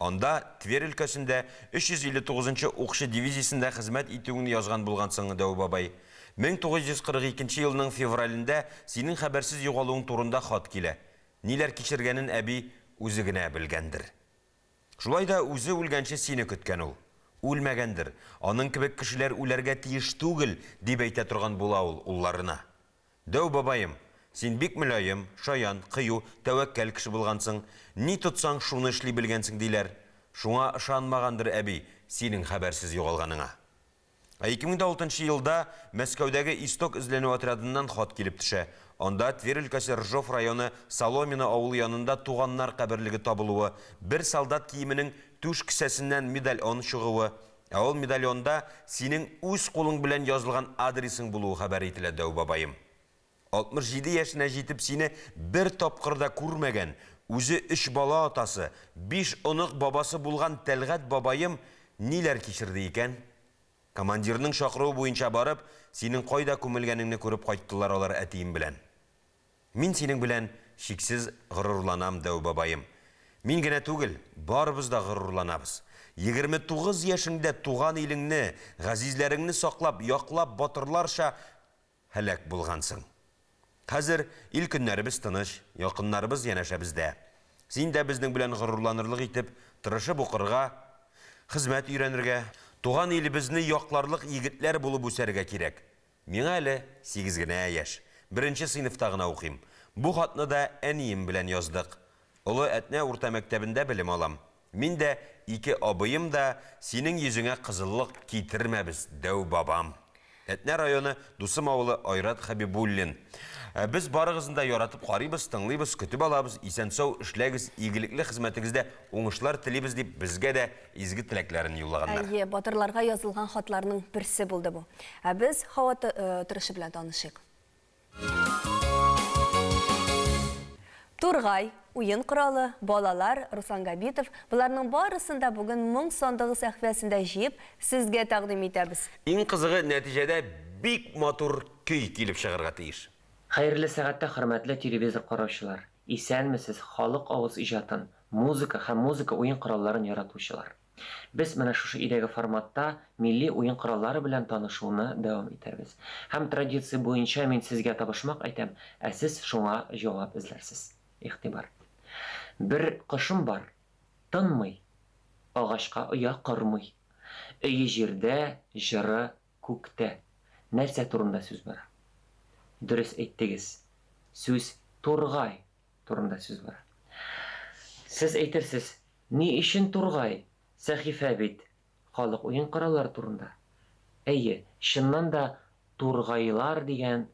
Анда Тверь өлкәсендә 359 нчы укчы дивизиясендә хезмәт итүеңне язган булгансың, дәү бабай. 1942 елның февралендә синең хәбәрсез югалуың турында хат килә. Ниләр кичергәнен әби үзе генә белгәндер. Шулай да үзе үлгәнче сине көткән ул. Үлмәгәндер, аның кебек кешеләр үләргә тиеш түгел, дип әйтә торган була ул улларына. Дәү бабаем, син бик мөлаем, шаян, кыю, тәвәккәл кеше булгансың. Ни тотсаң, шуны эшли белгәнсең, диләр. Шуңа ышанмагандыр әби синең хәбәрсез югалганыңа. Ә 2006 нчы елда Мәскәүдәге Исток эзләнү отрядыннан хат килеп төшә. Анда Тверь өлкәсе Ржов районы Соломино авылы янында туганнар каберлеге табылуы, бер солдат киеменең түш кесәсеннән медальон чыгуы, ә ул медальонда синең үз кулың белән язылган адресың булуы хәбәр ителә, дәү бабаем. 67 яшенә җитеп сине бер тапкыр да күрмәгән, үзе өч бала атасы, биш онык бабасы булган Тәлгать бабаем ниләр кичерде икән? Командирның чакыруы буенча барып, синең кайда күмелгәнеңне күреп кайттылар алар әтием белән. Мин синең белән чиксез горурланам, дәү бабаем. Мин генә түгел, барыбыз да горурланабыз. 29 яшеңдә туган илеңне, газизләреңне саклап, яклап, батырларча һәлак булгансың. Хәзер ил-көннәребез тыныч, якыннарыбыз янәшәбездә. Син дә безнең белән горурланырлык итеп, тырышып укырга, хезмәт өйрәнергә, туган илебезне якларлык егетләр булып үсәргә кирәк. Миңа әле сигез генә яшь, беренче сыйныфта гына укыйм. Бу хатны да әнием белән яздык. Олы Әтнә урта мәктәбендә белем алам. Мин дә, ике абыем да синең йөзеңә кызыллык китермәбез, дәү бабам. Әтнә районы, Дусым авылы, Айрат Хәбибуллин. Без барыгызны да яратып карыйбыз, тыңлыйбыз, көтеп алабыз. Исән-сау эшләгез, игелекле хезмәтегездә уңышлар телибез, дип безгә дә изге теләкләрен юллаганнар. Әйе, батырларга язылган хатларның берсе булды бу. Ә без һава торышы белән танышыйк. Тургай, уен коралы, балалар, Руслан Габитов, боларның барысын да бүген Моң сандыгы сәхифәсендә җыеп, сезгә тәкъдим итәбез. Иң кызыгы, нәтиҗәдә бик матур көй килеп чыгарга тиеш. Хәерле сәгатьтә хөрмәтле телевизор караучылар! Исәнмесез, халык авыз иҗатын, музыка һәм музыка уен коралларын яратучылар! Без менә шушы өйдәге форматта милли уен кораллары белән танышуны дәвам итәрбез. Һәм традиция буенча мин сезгә табышмак әйтәм, ә сез шуңа җавап эзләрсез. Игътибар. Бер кошым бар, тынмый, агачка оя кормый. Өе җирдә, җыры күктә. Нәрсә турында сүз бара? Дөрес әйттегез. Сүз тургай турында сүз бара. Сез әйтерсез, Ни өчен тургай? Сәхифә бит халык уен кораллары турында. Әйе, чыннан да тургайлар дигән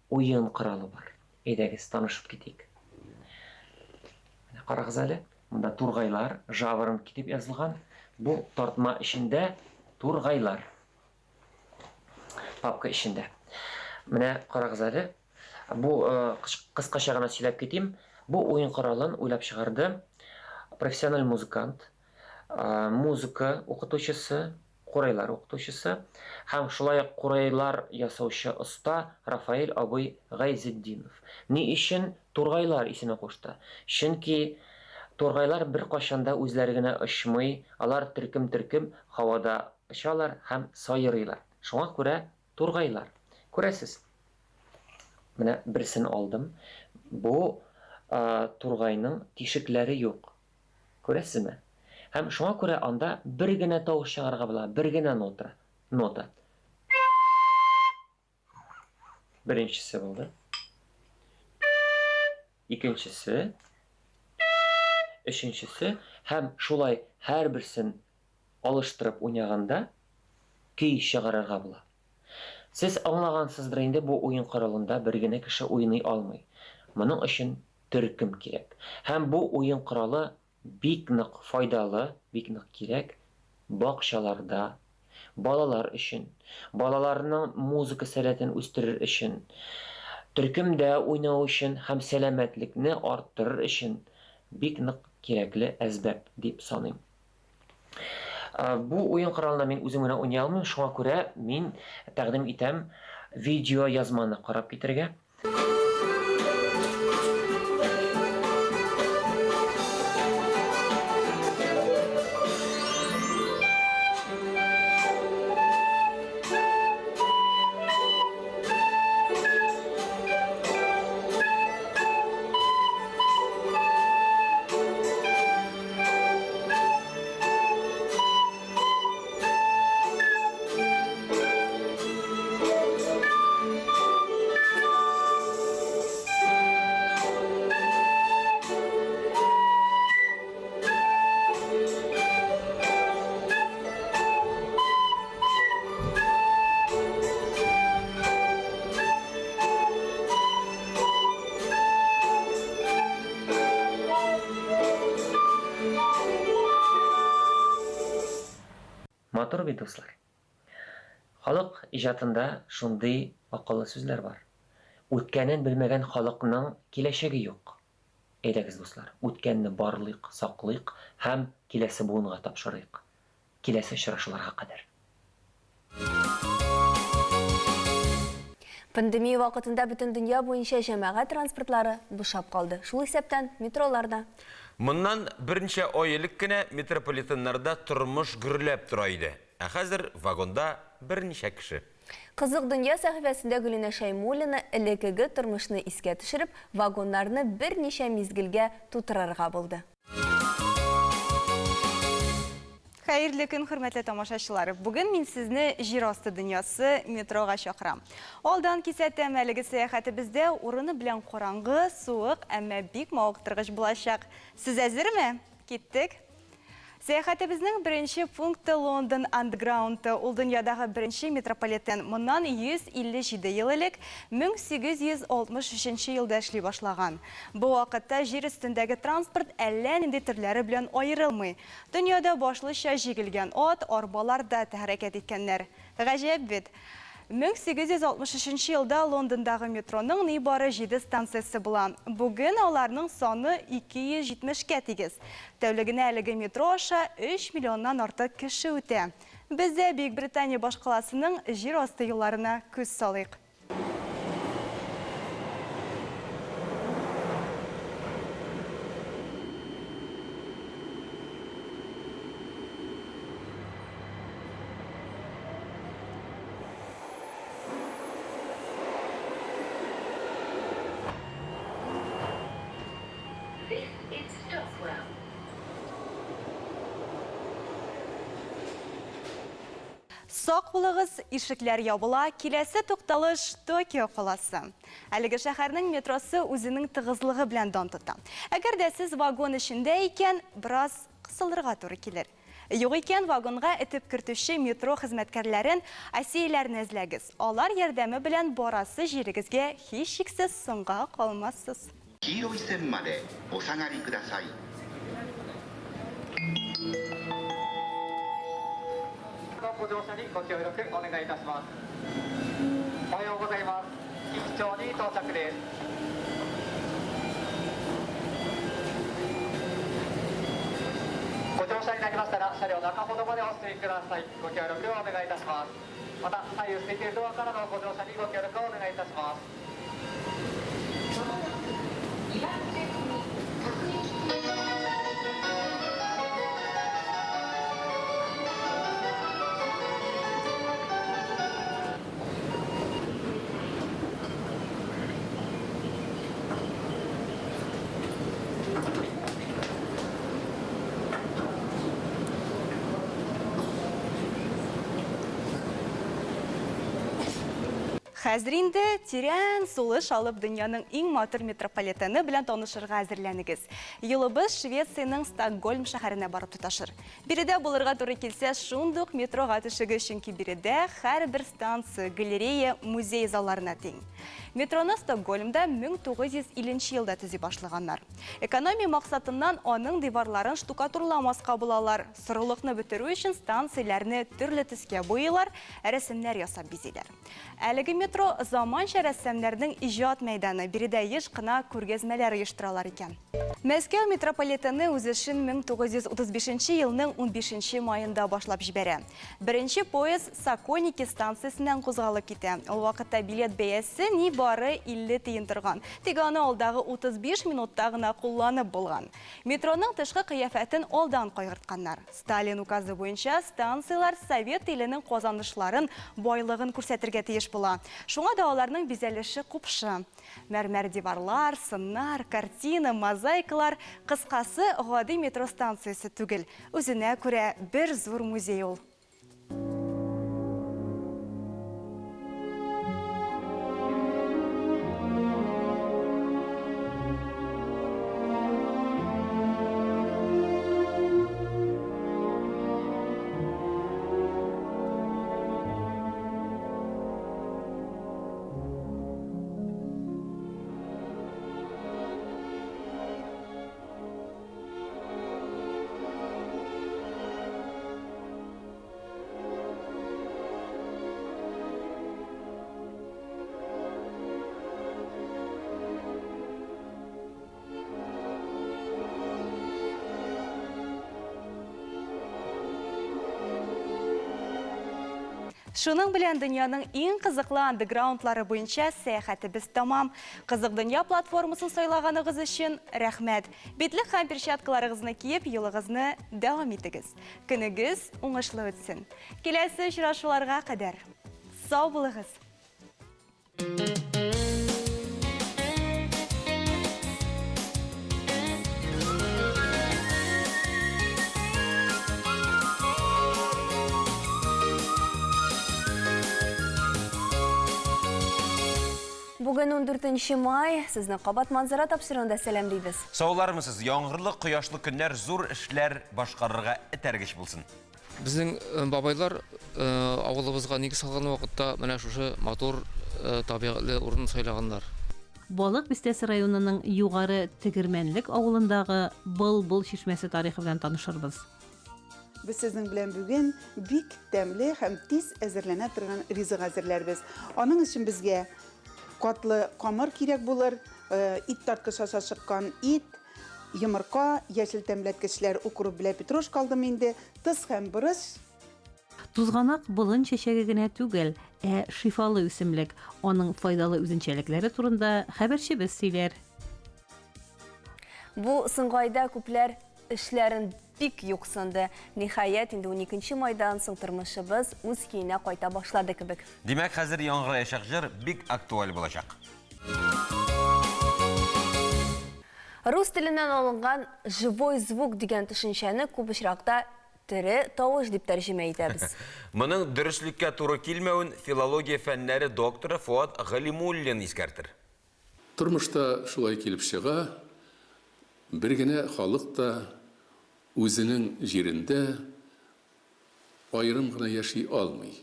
уен коралы бар. Әйдәгез, танышып китик. Менә карагыз әле, монда тургайлар, жаворонки дип язылган. Бу тартма эчендә тургайлар. Папка эчендә. Менә карагыз әле. Бу кыскача гына сөйләп китим. Бу уен коралын уйлап чыгарды профессиональ музыкант, музыка укытучысы, курайлар укытучысы һәм шулай ук курайлар ясаучы оста Рафаэль абый Гайзетдинов. Ни өчен Тургайлар исеме кушты? Чөнки тургайлар беркайчан да үзләре генә очмый, алар төркем-төркем һавада очалар һәм сайрыйлар. Шуңа күрә тургайлар. Күрәсез, менә берсен алдым. Бу тургайның тишекләре юк. Күрәсезме? Һәм шуңа күрә анда бер генә тавыш чыгарырга була, бер генә нота. Нота. Беренчесе булды. Икенчесе. Өченчесе. Һәм шулай һәрберсен алыштырып уйнаганда көй чыгарырга була. Сез аңлагансыздыр инде, бу уен коралында бер генә кеше уйный алмый. Моның өчен төркем кирәк. Һәм бу уен коралы бик нык файдалы, бик нык кирәк бакчаларда, балалар өчен, балаларның музыка сәләтен үстерер өчен, төркемдә уйнау өчен һәм сәламәтлекне арттырыр өчен бик нык кирәкле әсбап дип саныйм. Бу уен коралында мин үзем генә уйный алмыйм, шуңа күрә мин тәкъдим итәм видеоязманы карап китергә. Матур бит, дуслар. Халык иҗатында шундый акыллы сүзләр бар. Үткәнен белмәгән халыкның киләчәге юк. Әйдәгез, дуслар, үткәнне барлыйк, саклыйк һәм киләсе буынга тапшырыйк. Киләсе очрашуларга кадәр. Пандемия вакытында бөтен дөнья буенча җәмәгать транспортлары бушап калды. Шул исәптән метролар да. Моннан берничә ай элек кенә метрополитеннарда тормыш гөрләп тора иде. Ә хәзер вагонда берничә кеше. Кызык дөнья сәхифәсендә Гөлинә Шәймуллина элеккеге тормышны искә төшереп, вагоннарны берничә мизгелгә тутырырга булды. Хәерле көн, хөрмәтле тамашачылар! Бүген мин сезне җир асты дөньясы метрога чакырам. Алдан кисәтәм, әлеге сәяхәтебездә урыны белән караңгы, суык, әмма бик мавыктыргыч булачак. Сез әзерме? Киттек! Сәяхәтебезнең беренче пункты Лондон Андграунды. Ул дөньядагы беренче метрополитен. Моннан 157 ел элек, 1863 елда эшли башлаган. Бу вакытта җир өстендәге транспорт әллә нинди төрләре белән аерылмый. Дөньяда башлыча җигелгән ат, арбаларда хәрәкәт иткәннәр. Гаҗәп бит! 1863 елда Лондондагы метроның нибары җиде станциясе була. Бүген аларның саны 270 кә тигез. Тәүлегенә әлеге метро аша өч миллионнан артык кеше үтә. Без дә Бөекбритания башкаласының җир асты юлларына күз салыйк. Сак булыгыз, ишекләр ябыла, киләсе тукталыш Токио каласы. Әлеге шәһәрнең метросы үзенең тыгызлыгы белән дан тота. Әгәр дә сез вагон эчендә икән, бераз кысылырга туры килер. Юк икән, вагонга этеп кертүче метро хезмәткәрләрен, асияләрне эзләгез. Алар ярдәме белән барасы җирегезгә һичшиксез соңга калмассыз. おはようございます。金武町に到着です。ご乗車になりましたら車両中ほどまでお進みください。ご協力をお願いいたします。また左右空いているドアからのご乗車にご協力をお願いいたします。Хәзер инде тирән сулыш алып дөньяның иң матур метрополитены белән танышырга әзерләнегез. Юлыбыз Швециянең Стокгольм шәһәренә барып тоташыр. Биредә булырга туры килсә, шундук метрога төшегез, чөнки биредә һәрбер станция, галерея, музей залларына тиң. Метроны Стокгольмда 1950 елда төзи башлаганнар. Экономия максатыннан аның диварларын штукатурламаска булалар. Сорылыкны бетерү өчен станцияләрне төрле төскә буйыйлар, рәсемнәр ясап бизиләр. Әлеге метро заманча рәссамнарның иҗат мәйданы, биредә еш кына күргәзмәләр оештыралар икән. Мәскәү метрополитены үз эшен 1935 елның унбишенче маенда башлап җибәрә. Беренче поезд Сокольники станциясеннән кузгалып китә. Ул вакытта билет бәясе нибары 50 тиен торган. Тик аны алдагы 35 минутта гына кулланып булган. Метроның тышкы кыяфәтен алдан кайгыртканнар. Сталин указы буенча станцияләр совет иленең казанышларын, байлыгын күрсәтергә тиеш була. Шуңа да аларның бизәлеше купшы. Мәрмәр диварлар, сыннар, картина, мозаикалар, кыскасы, гади метро станциясе түгел, үзенә күрә бер зур музей ул. Шуның белән дөньяның иң кызыклы андеграундлары буенча сәяхәтебез тәмам. Кызык дөнья платформасын сайлаганыгыз өчен рәхмәт. Битлек һәм перчаткаларыгызны киеп, юлыгызны дәвам итегез. Көнегез уңышлы үтсен. Киләсе очрашуларга кадәр. Сау булыгыз! Бүген 14 май, сезне кабат манзара тапшыруында сәламлибез. Саулармысыз, яңгырлы, кояшлы көннәр зур эшләр башкарырга этәргеч булсын. Безнең бабайлар авылыбызга нигез салган вакытта менә шушы матур табигатьле урынны сайлаганнар. Балык Бистәсе районының Югары Тегермәнлек авылындагы Былбыл чишмәсе тарихы белән танышырбыз. Без сезнең белән бүген бик тәмле һәм тиз әзерләнә торган ризык әзерләрбез. Аның өчен безгә катлы камыр кирәк булыр, ит тарткыч аша чыккан ит, Йомырка, яшел тәмләткечләр, укроп белә петрушка алдым инде, тоз һәм борыч. Тузганак болын чәчәге генә түгел, ә шифалы үсемлек. Аның файдалы үзенчәлекләре турында хәбәрчебез сөйләр. Бу соңгы айда күпләр эшләрен бик юксынды. Ниһаять, инде уникенче майдан соң тормышыбыз үз көенә кайта башлады кебек. Димәк, хәзер яңгыраячак җыр бик актуаль булачак. Рус теленнән алынган живой звук дигән төшенчәне күп очракта тере тавыш дип тәрҗемә итәбез. Моның дөреслеккә туры килмәвен филология фәннәре докторы Фоат Галимуллин искәртер. Тормышта шулай килеп чыга, бер генә халык та үзенең җирендә аерым гына яши алмый.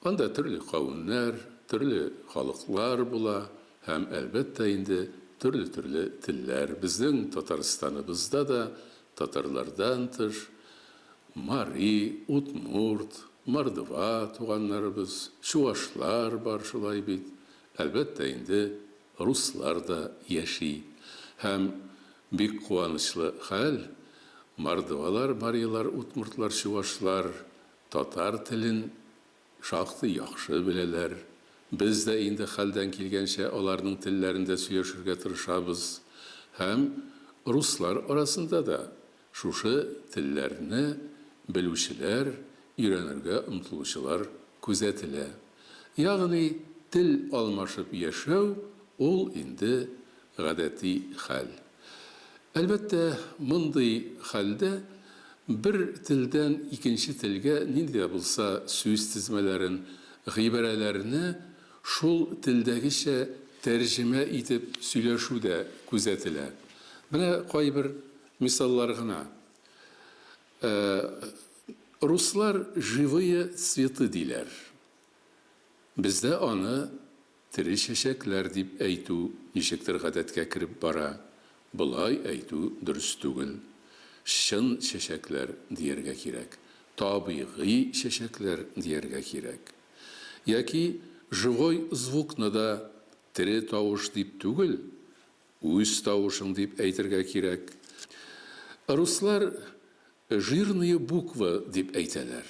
Анда төрле кавемнәр, төрле халыклар була һәм, әлбәттә инде, төрле-төрле телләр. Безнең Татарстаныбызда да татарлардан тыш, мари, удмурт, мордва туганнарыбыз, чувашлар бар шулай бит. Әлбәттә инде, руслар да яши. Һәм бик куанычлы хәл, мордвалар, марилар, удмуртлар, чувашлар татар телен шактый яхшы беләләр. Без дә инде хәлдән килгәнчә аларның телләрендә сөйләшергә тырышабыз. Һәм руслар арасында да шушы телләрне белүчеләр, өйрәнергә омтылучылар күзәтелә. Ягъни тел алмашып яшәү ул инде гадәти хәл. Әлбәттә, мондый хәлдә бер телдән икенче телгә нинди дә булса сүз тезмәләрен, гыйбарәләрне шул телдәгечә тәрҗемә итеп сөйләшү дә күзәтелә. Менә кайбер мисаллар гына. Руслар живые цветы диләр. Бездә аны тере чәчәкләр дип әйтү ничектер гадәткә кереп бара. Болай әйтү дөрес түгел. Чын чәчәкләр дияргә кирәк. Табигый чәчәкләр дияргә кирәк. Яки живой звукны да тере тавыш дип түгел, үз тавышың дип әйтергә кирәк. Руслар жирные буквы дип әйтәләр.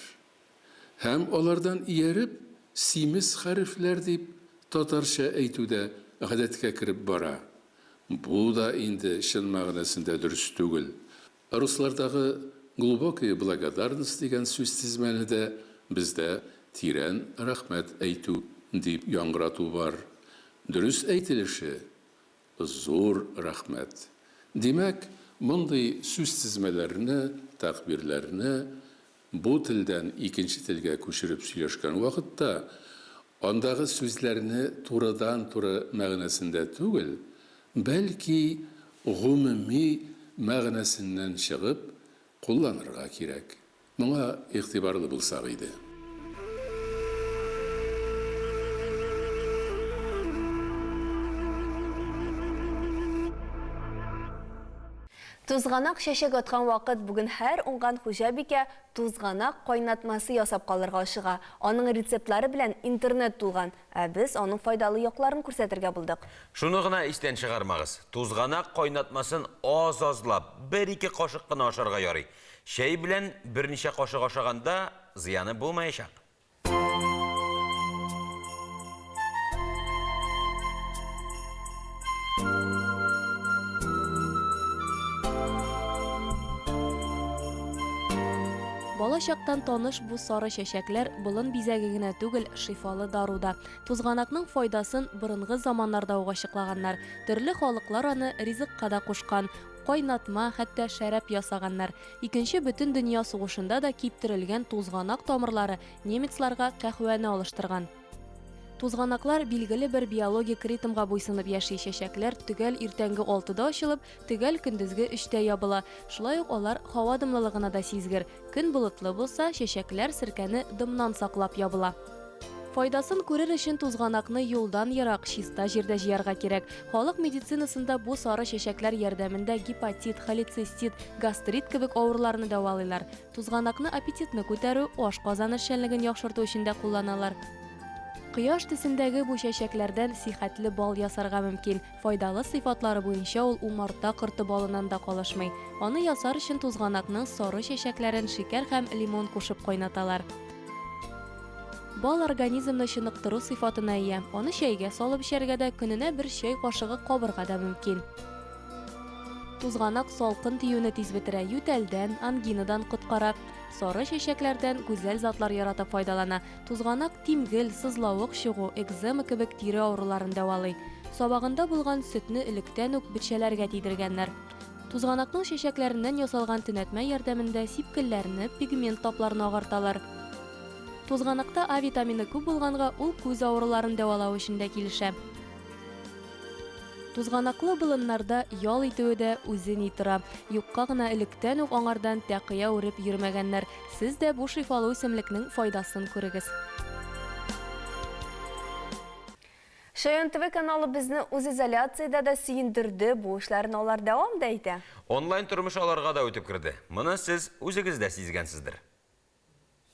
Һәм алардан ияреп, симез хәрефләр дип татарча әйтү дә гадәткә кереп бара. Бу да инде чын мәгънәсендә дөрес түгел. Руслардагы глубокая благодарность дигән сүзтезмәне дә бездә тирән рәхмәт әйтү дип яңгырату бар. Дөрес әйтелеше, зур рәхмәт. Димәк, мондый сүзтезмәләрне, тәгъбирләрне бу телдән икенче телгә күчереп сөйләшкән вакытта, андагы сүзләрне турыдан-туры мәгънәсендә түгел, бәлки гомуми мәгънәсеннән чыгып кулланырга кирәк. Моңа игътибарлы булсак иде. Тузганак чәчәк аткан вакыт бүген һәр уңган хуҗабикә тузганак кайнатмасы ясап калырга ашыга. Аның рецептлары белән интернет тулган, ә без аның файдалы якларын күрсәтергә булдык. Шуны гына истән чыгармагыз, тузганак кайнатмасын аз-азлап, бер-ике кашык кына ашарга ярый. Чәй белән берничә кашык ашаганда зыяны булмаячак. Бала чактан таныш бу сары чәчәкләр болын бизәге генә түгел, шифалы дару да. Тузганакның файдасын борынгы заманнарда ук ачыклаганнар. Төрле халыклар аны ризыкка да кушкан. Кайнатма, хәтта шәраб ясаганнар. Икенче бөтендөнья сугышында да киптерелгән тузганак тамырлары немецларга каһвәне алыштырган. Тузганаклар билгеле бер биологик ритмга буйсынып яши, чәчәкләр төгәл иртәнге алтыда ачылып, төгәл көндезге өчтә ябыла. Шулай ук алар һава дымлылыгына да сизгер. Көн болытлы булса, чәчәкләр серкәне дымнан саклап ябыла. Файдасын күрер өчен тузганакны юлдан ерак, чиста җирдә җыярга кирәк. Халык медицинасында бу сары чәчәкләр ярдәмендә гепатит, холецистит, гастрит кебек авыруларны дәвалыйлар. Тузганакны аппетитны күтәрү, ашказан эшчәнлеген яхшырту өчен дә кулланалар. Кояш төсендәге бу чәчәкләрдән сихәтле бал ясарга мөмкин. Файдалы сыйфатлары буенча ул умарта корты балыннан да калышмый. Аны ясар өчен тузганакның сары чәчәкләрен шикәр һәм лимон кушып кайнаталар. Бал организмны чыныктыру сыйфатына ия. Аны чәйгә салып эчәргә дә, көненә бер чәй кашыгы кабырга да мөмкин. Тузганак салкын тиюне тиз бетерә, ютәлдән, ангинадан коткара. Сары чәчәкләрдән гүзәл затлар яратып файдалана. Тузганак тимгел, сызлавык чыгу, экзема кебек тире авыруларын дәвалый. Сабагында булган сөтне электән үк бетчәләргә тидергәннәр. Тузганакның чәчәкләреннән ясалган төнәтмә ярдәмендә сипкелләрне, пигмент тапларны агарталар. Тузганакта А витамины күп булганга, ул күз авыруларын дәвалау өчен дә килешә. Тузганаклы болыннарда ял итүе дә үзе ни тора. Юкка гына электән үк аңардан тәкыя үреп йөрмәгәннәр. Сез дә бу шифалы үсемлекнең файдасын күрегез. Шаян ТВ каналы безне үзизоляциядә дә сөендерде, бу эшләрен алар дәвам да итә. Онлайн тормыш аларга да үтеп керде. Моны сез үзегез дә сизгәнсездер.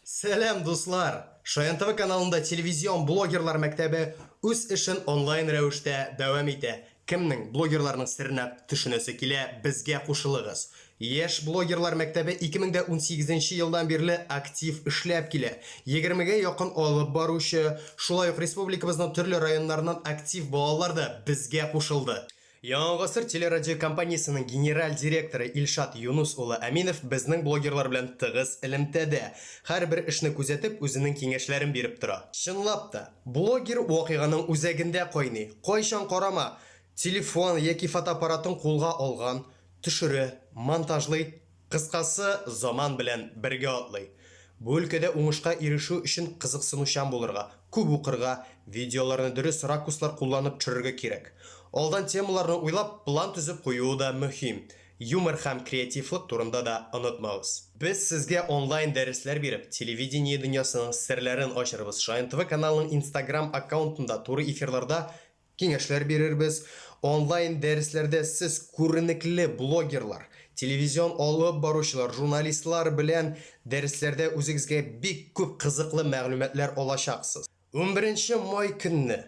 Сәлам, дуслар! Шаян ТВ каналында телевизион блогерлар мәктәбе үз эшен онлайн рәвештә дәвам итә. Кемнең блогерларның серенә төшенәсе килә, безгә кушылыгыз. Яшь блогерлар мәктәбе 2018 нче елдан бирле актив эшләп килә. Егермегә якын алып баручы, шулай ук республикабызның төрле районнарыннан актив балалар да безгә кушылды. Яңа гасыр телерадиокомпаниясенең генераль директоры Илшат Юнус улы Әминов безнең блогерлар белән тыгыз элемтәдә. Һәрбер эшне күзәтеп, үзенең киңәшләрен биреп тора. Чынлап та, блогер вакыйганың үзәгендә кайный. Кайчан карама, телефон яки фотоаппаратын кулга алган, төшерә, монтажлый, кыскасы, заман белән бергә атлый. Бу өлкәдә уңышка ирешү өчен кызыксынучан булырга, күп укырга, видеоларны дөрес ракурслар кулланып төшерергә кирәк. Алдан темаларны уйлап, план төзеп куюы да мөһим. Юмор һәм креативлык турында да онытмагыз. Без сезгә онлайн дәресләр биреп, телевидение дөньясының серләрен ачырбыз. Шаян ТВ каналының Инстаграм аккаунтында туры эфирларда Киңәшләр бирербез. Онлайн дәресләрдә сез күренекле блогерлар, телевизион алып баручылар, журналистлар белән дәресләрдә үзегезгә бик күп кызыклы мәгълүматлар алачаксыз. Унберенче май көнне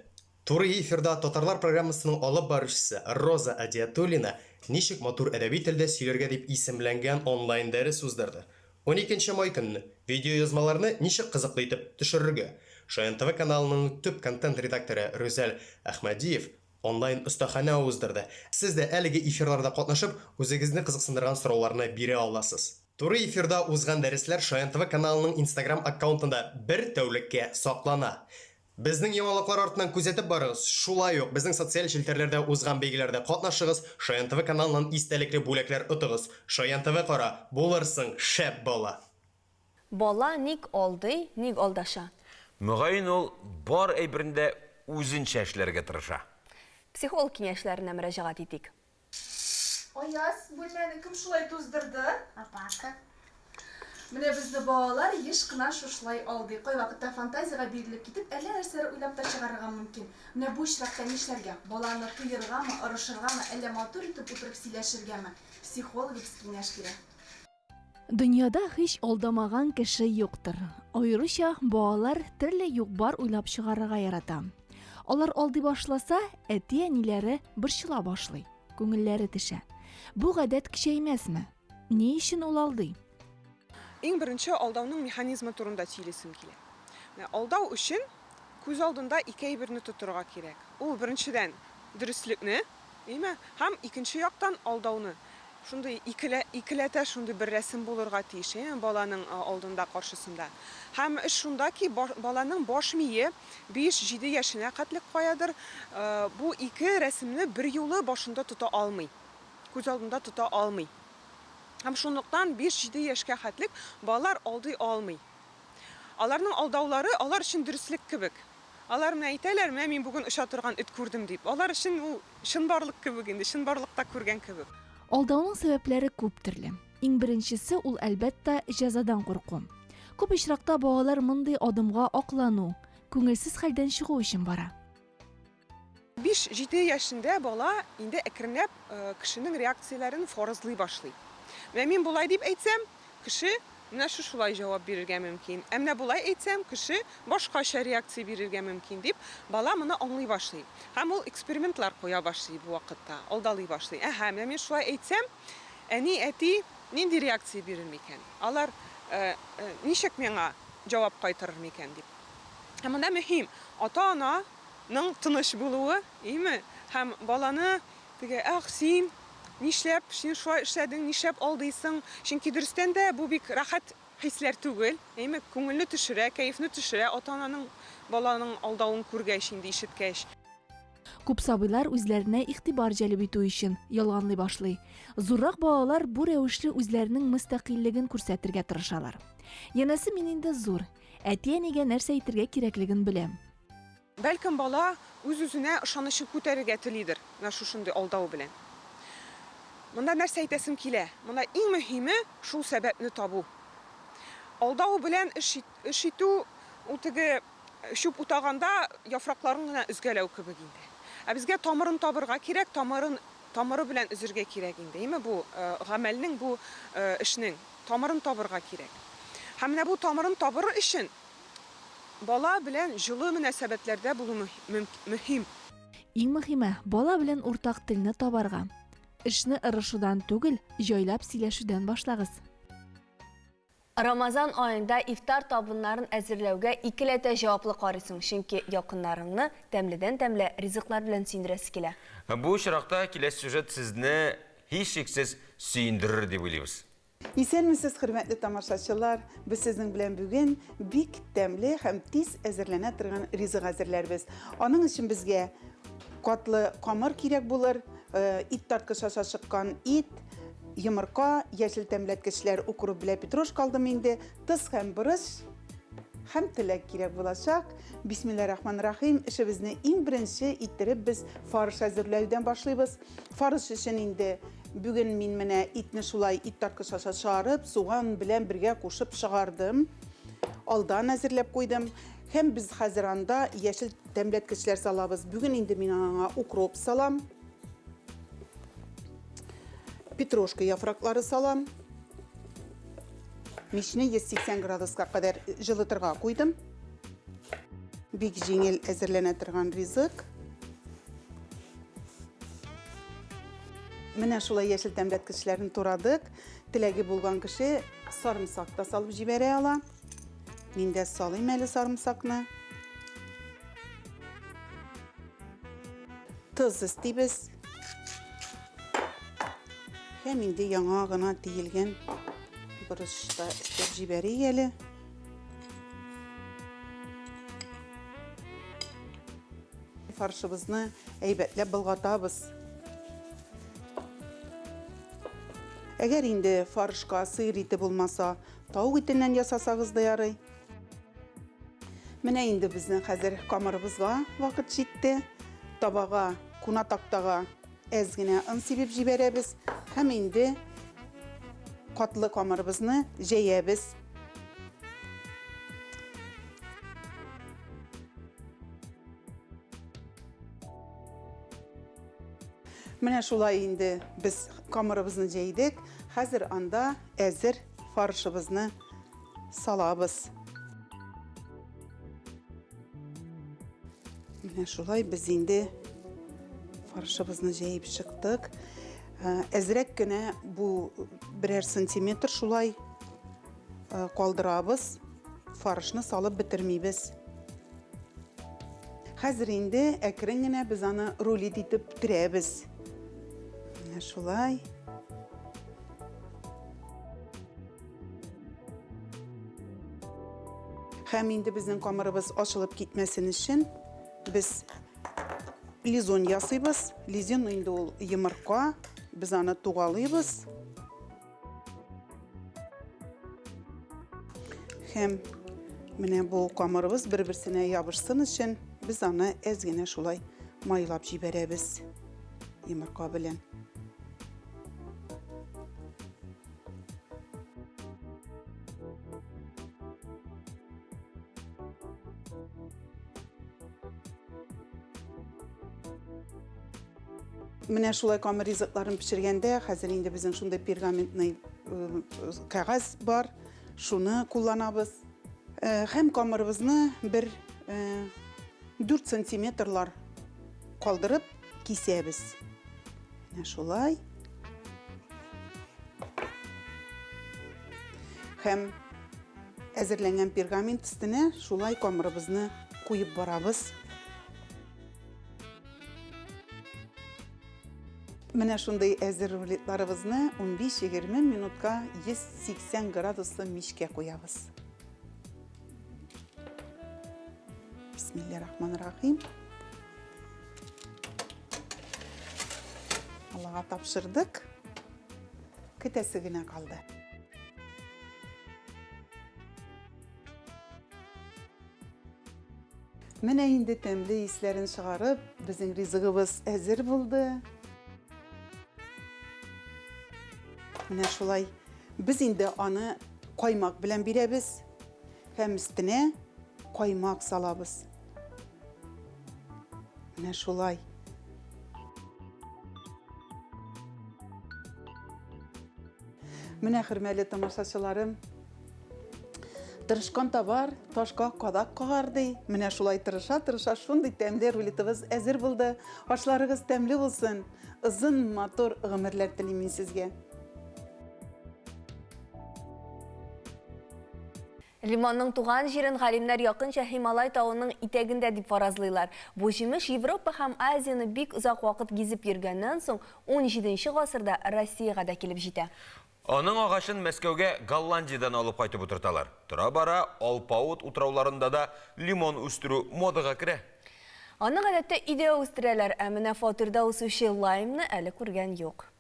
туры эфирда Татарлар программасының алып баручысы Роза Әдиятуллина Ничек матур әдәби телдә сөйләргә дип исемләнгән онлайн дәрес уздырды. Уникенче май көнне видеоязмаларны ничек кызыклы итеп төшерергә? Шаян ТВ каналының төп контент-редакторы Рүзәл Әхмәдиев онлайн остаханә уздырды. Сез дә әлеге эфирларда катнашып, үзегезне кызыксындырган сорауларны бирә аласыз. Туры эфирда узган дәресләр Шаян ТВ каналының Инстаграм аккаунтында бер тәүлеккә саклана. Безнең яңалыклар артыннан күзәтеп барыгыз, шулай ук безнең социаль челтәрләрдә узган бәйгеләрдә катнашыгыз, Шаян ТВ каналыннан истәлекле бүләкләр отыгыз. Шаян ТВ кара, булырсың шәп бала! Бала ник алдый, ник алдаша? Мөгаен ул бар әйберне дә үзенчә эшләргә тырыша. Психолог киңәшләренә мөрәҗәгать итик. Аяз, бүлмәне кем шулай туздырды? Апака. Менә безне балалар еш кына шушылай алдый. Кайвакытта фантазиягә бирелеп китеп, әллә нәрсәләр уйлап та чыгарырга мөмкин. Менә бу очракта нишләргә? Баланы тыергамы, орышыргамы, әллә матур итеп утырып сөйләшергәме? Психологыбыз киңәш бирә. Дөньяда һич алдамаган кеше юктыр. Аеруча балалар төрле юк-бар уйлап чыгарырга ярата. Алар алдый башласа, әти-әниләре борчыла башлый, күңелләре төшә. Бу гадәт көчәймәсме? Ни өчен ул алдый? Иң беренче алдауның механизмы турында сөйлисем килә. Менә алдау өчен күз алдында ике әйберне тотырга кирәк. Ул, беренчедән, дөреслекне, әйме, һәм икенче яктан алдауны. Шундый икелә, икеләтә шундый бер рәсем булырга тиеш, әйеме, баланың алдында, каршысында. Һәм эш шунда ки, баланың баш мие биш-җиде яшенә хәтлек каядыр бу ике рәсемне берьюлы башында тота алмый, күз алдында тота алмый. Һәм шунлыктан биш-җиде яшькә хәтлек балалар алдый алмый. Аларның алдаулары алар өчен дөреслек кебек. Алар менә әйтәләр, менә мин бүген оча торган эт күрдем дип. Алар өчен ул чынбарлык кебек инде, чынбарлыкта күргән кебек. Алдауның сәбәпләре күп төрле. Иң беренчесе ул, әлбәттә, җәзадан курку. Күп очракта балалар мондый адымга аклану, күңелсез хәлдән чыгу өчен бара. Биш-җиде яшендә бала инде әкренләп кешенең реакцияләрен фаразлый башлый. Менә мин болай дип әйтсәм, кеше менә шушылай җавап бирергә мөмкин. Ә менә болай әйтсәм, кеше башкача реакция бирергә мөмкин дип, бала моны аңлый башлый. Һәм ул экспериментлар куя башлый бу вакытта, алдалый башлый. Әһә, менә мин шулай әйтсәм, әни, әти нинди реакция бирер микән? Алар ничек миңа җавап кайтарыр микән дип. Һәм монда мөһим, ата-ана ның тыныч булуы, име? Һәм баланы теге, Ах, син, нишләп син шулай эшләдең, нишләп алдыйсың? Чөнки дөрестән дә бу бик рәхәт хисләр түгел, әйме? Күңелне төшерә, кәефне төшерә ата-ананың баланың алдавын күргәч, инде ишеткәч. Күп сабыйлар үзләренә игътибар җәлеп итү өчен ялганлый башлый. Зуррак балалар бу рәвешле үзләренең мөстәкыйльлеген күрсәтергә тырышалар. Янәсе мин инде зур, әти-әнигә нәрсә әйтергә кирәклеген беләм. Бәлкем бала үз-үзенә ышанычын күтәрергә телидер, менә шушындый алдау белән. Монда нәрсә әйтәсем килә? Монда иң мөһиме шул сәбәпне табу. Алдау белән эш эш итү ул теге чүп утаганда яфракларын гына өзгәләү кебек инде. Ә безгә тамырын табырга кирәк, тамырын тамыры белән өзергә кирәк инде, әйме, бу гамәлнең, бу эшнең тамырын табырга кирәк. Һәм менә бу тамырын табыр өчен бала белән җылы мөнәсәбәтләрдә булу мөһим. Иң мөһиме, бала белән уртак телне табарга. Эшне ырышудан түгел, җайлап сөйләшүдән башлагыз. Рамазан аенда ифтар табыннарын әзерләүгә икеләтә җаваплы карыйсың, чөнки якыннарыңны тәмледән-тәмле ризыклар белән сөендерәсе килә. Бу очракта киләсе сюжет сезне һичшиксез сөендерер дип уйлыйбыз. Исәнмесез, хөрмәтле тамашачылар! Без сезнең белән бүген бик тәмле һәм тиз әзерләнә торган ризык әзерләрбез. Аның өчен безгә катлы камыр кирәк булыр, ит тарткыч аша чыккан ит, Йомырка, яшел тәмләткечләр, укроп белә петрушка алдым инде, тоз һәм борыч һәм теләк кирәк булачак. Бисмилла рахман рахим, эшебезне иң беренче иттереп без фарш әзерләүдән башлыйбыз. Фарш өчен инде бүген мин менә итне шулай ит тарткыч аша чыгарып, суган белән бергә кушып чыгардым. Алдан әзерләп куйдым. Һәм без хәзер анда яшел тәмләткечләр салабыз. Бүген инде мин аңа укроп салам. Петрушка яфраклары салам. Мичне 180 градуска кадәр җылытырга куйдым. Бик җиңел әзерләнә торган ризык. Менә шулай яшел тәмләткечләрен турадык. Теләге булган кеше сарымсак та салып җибәрә ала. Мин дә салыйм әле сарымсакны. Тоз өстибез. Һәм инде яңа гына тиелгән борыч та өстәп җибәрик әле. Фаршыбызны әйбәтләп болгатабыз. Әгәр инде фаршка сыер ите булмаса, тавык итеннән ясасагыз да ярый. Менә инде безнең хәзер камырыбызга вакыт җитте. Табага, куна тактага әз генә он сибеп җибәрәбез һәм инде катлы камырыбызны җәябез. Менә шулай инде без камырыбызны җәйдек. Хәзер анда әзер фаршыбызны салабыз. Менә шулай без инде фаршыбызны җәеп чыктык. Э, әзрәк кенә бу берәр сантиметр шулай э, калдырабыз. Фаршны салып бетермибез. Хәзер инде әкрен генә без аны рулит итеп терәбез. Менә шулай. Һәм инде безнең камырыбыз ачылып китмәсен өчен без лизон ясыйбыз. Лизон инде ул йомырка. Без аны тугалыйбыз. Һәм менә бу камырыбыз бер-берсенә ябышсын өчен без аны әз генә шулай майлап җибәрәбез йомырка белән. Менә шулай камыр ризыкларын пешергәндә, хәзер инде безнең шундый пергаментный э, кәгазь бар, шуны кулланабыз. Э, һәм камырыбызны бер 4 э, сантиметрлар калдырып кисәбез. Менә шулай. Һәм әзерләнгән пергамент өстенә шулай камырыбызны куеп барабыз. Менә шундый әзер рулетларыбызны 15-20 минутка 180 градуслы мичкә куябыз. Бисмиллахиррахманиррахим. Аллага тапшырдык. Көтәсе генә калды. Менә инде тәмле исләрен чыгарып, безнең ризыгыбыз әзер булды. Менә шулай. Без инде аны каймак белән бирәбез һәм өстенә каймак салабыз. Менә шулай. Менә хөрмәтле тамашачыларым, Тырышкан табар, ташка кадак кагар, ди. Менә шулай тырыша-тырыша шундый тәмле рулетыбыз әзер булды. Ашларыгыз тәмле булсын! Озын, матур гомерләр телим мин сезгә. Лимонның туган җирен галимнәр якынча Һималай тавының итәгендә дип фаразлыйлар. Бу җимеш Европа һәм Азияне бик озак вакыт гизеп йөргәннән соң, унҗиденче гасырда Россиягә дә килеп җитә. Аның агачын Мәскәүгә Голландиядән алып кайтып утырталар. Тора-бара алпавыт утрауларында да лимон үстерү модага керә. Аны гадәттә өйдә үстерәләр, ә менә фатирда үсүче лаймны әле күргән юк.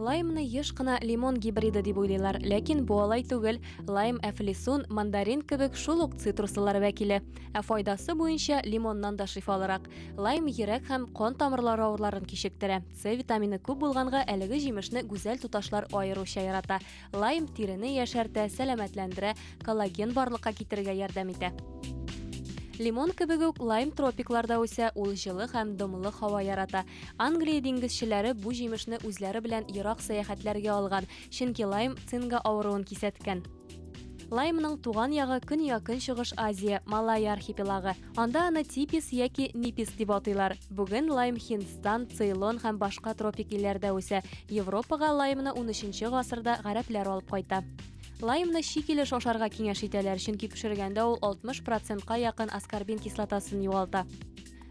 Лаймны еш кына лимон гибриды дип уйлыйлар, ләкин бу алай түгел. Лайм әфлисун, мандарин кебек шул ук цитруслылар вәкиле. Ә файдасы буенча лимоннан да шифалырак. Лайм йөрәк һәм кан тамырлары авырларын кичектерә. С витамины күп булганга әлеге җимешне гүзәл туташлар аеруча ярата. Лайм тирене яшәртә, сәламәтләндерә, коллаген барлыкка китерергә ярдәм итә. Лимон кебек үк лайм тропикларда үсә, ул җылы һәм дымлы һава ярата. Англия диңгезчеләре бу җимешне үзләре белән ерак сәяхәтләргә алган, чөнки лайм цинга авыруын кисәткән. Лаймның туган ягы Көньяк-Көнчыгыш Азия, Малайя архипелагы. Анда аны типис яки нипис дип атыйлар. Бүген лайм Һиндстан, Цейлон һәм башка тропик илләрдә үсә. Европага лаймны унөченче гасырда гарәпләр алып кайта. Лаймны чи килеш ашарга киңәш итәләр, чөнки пешергәндә ул 60 процентка якын аскорбин кислотасын югалта.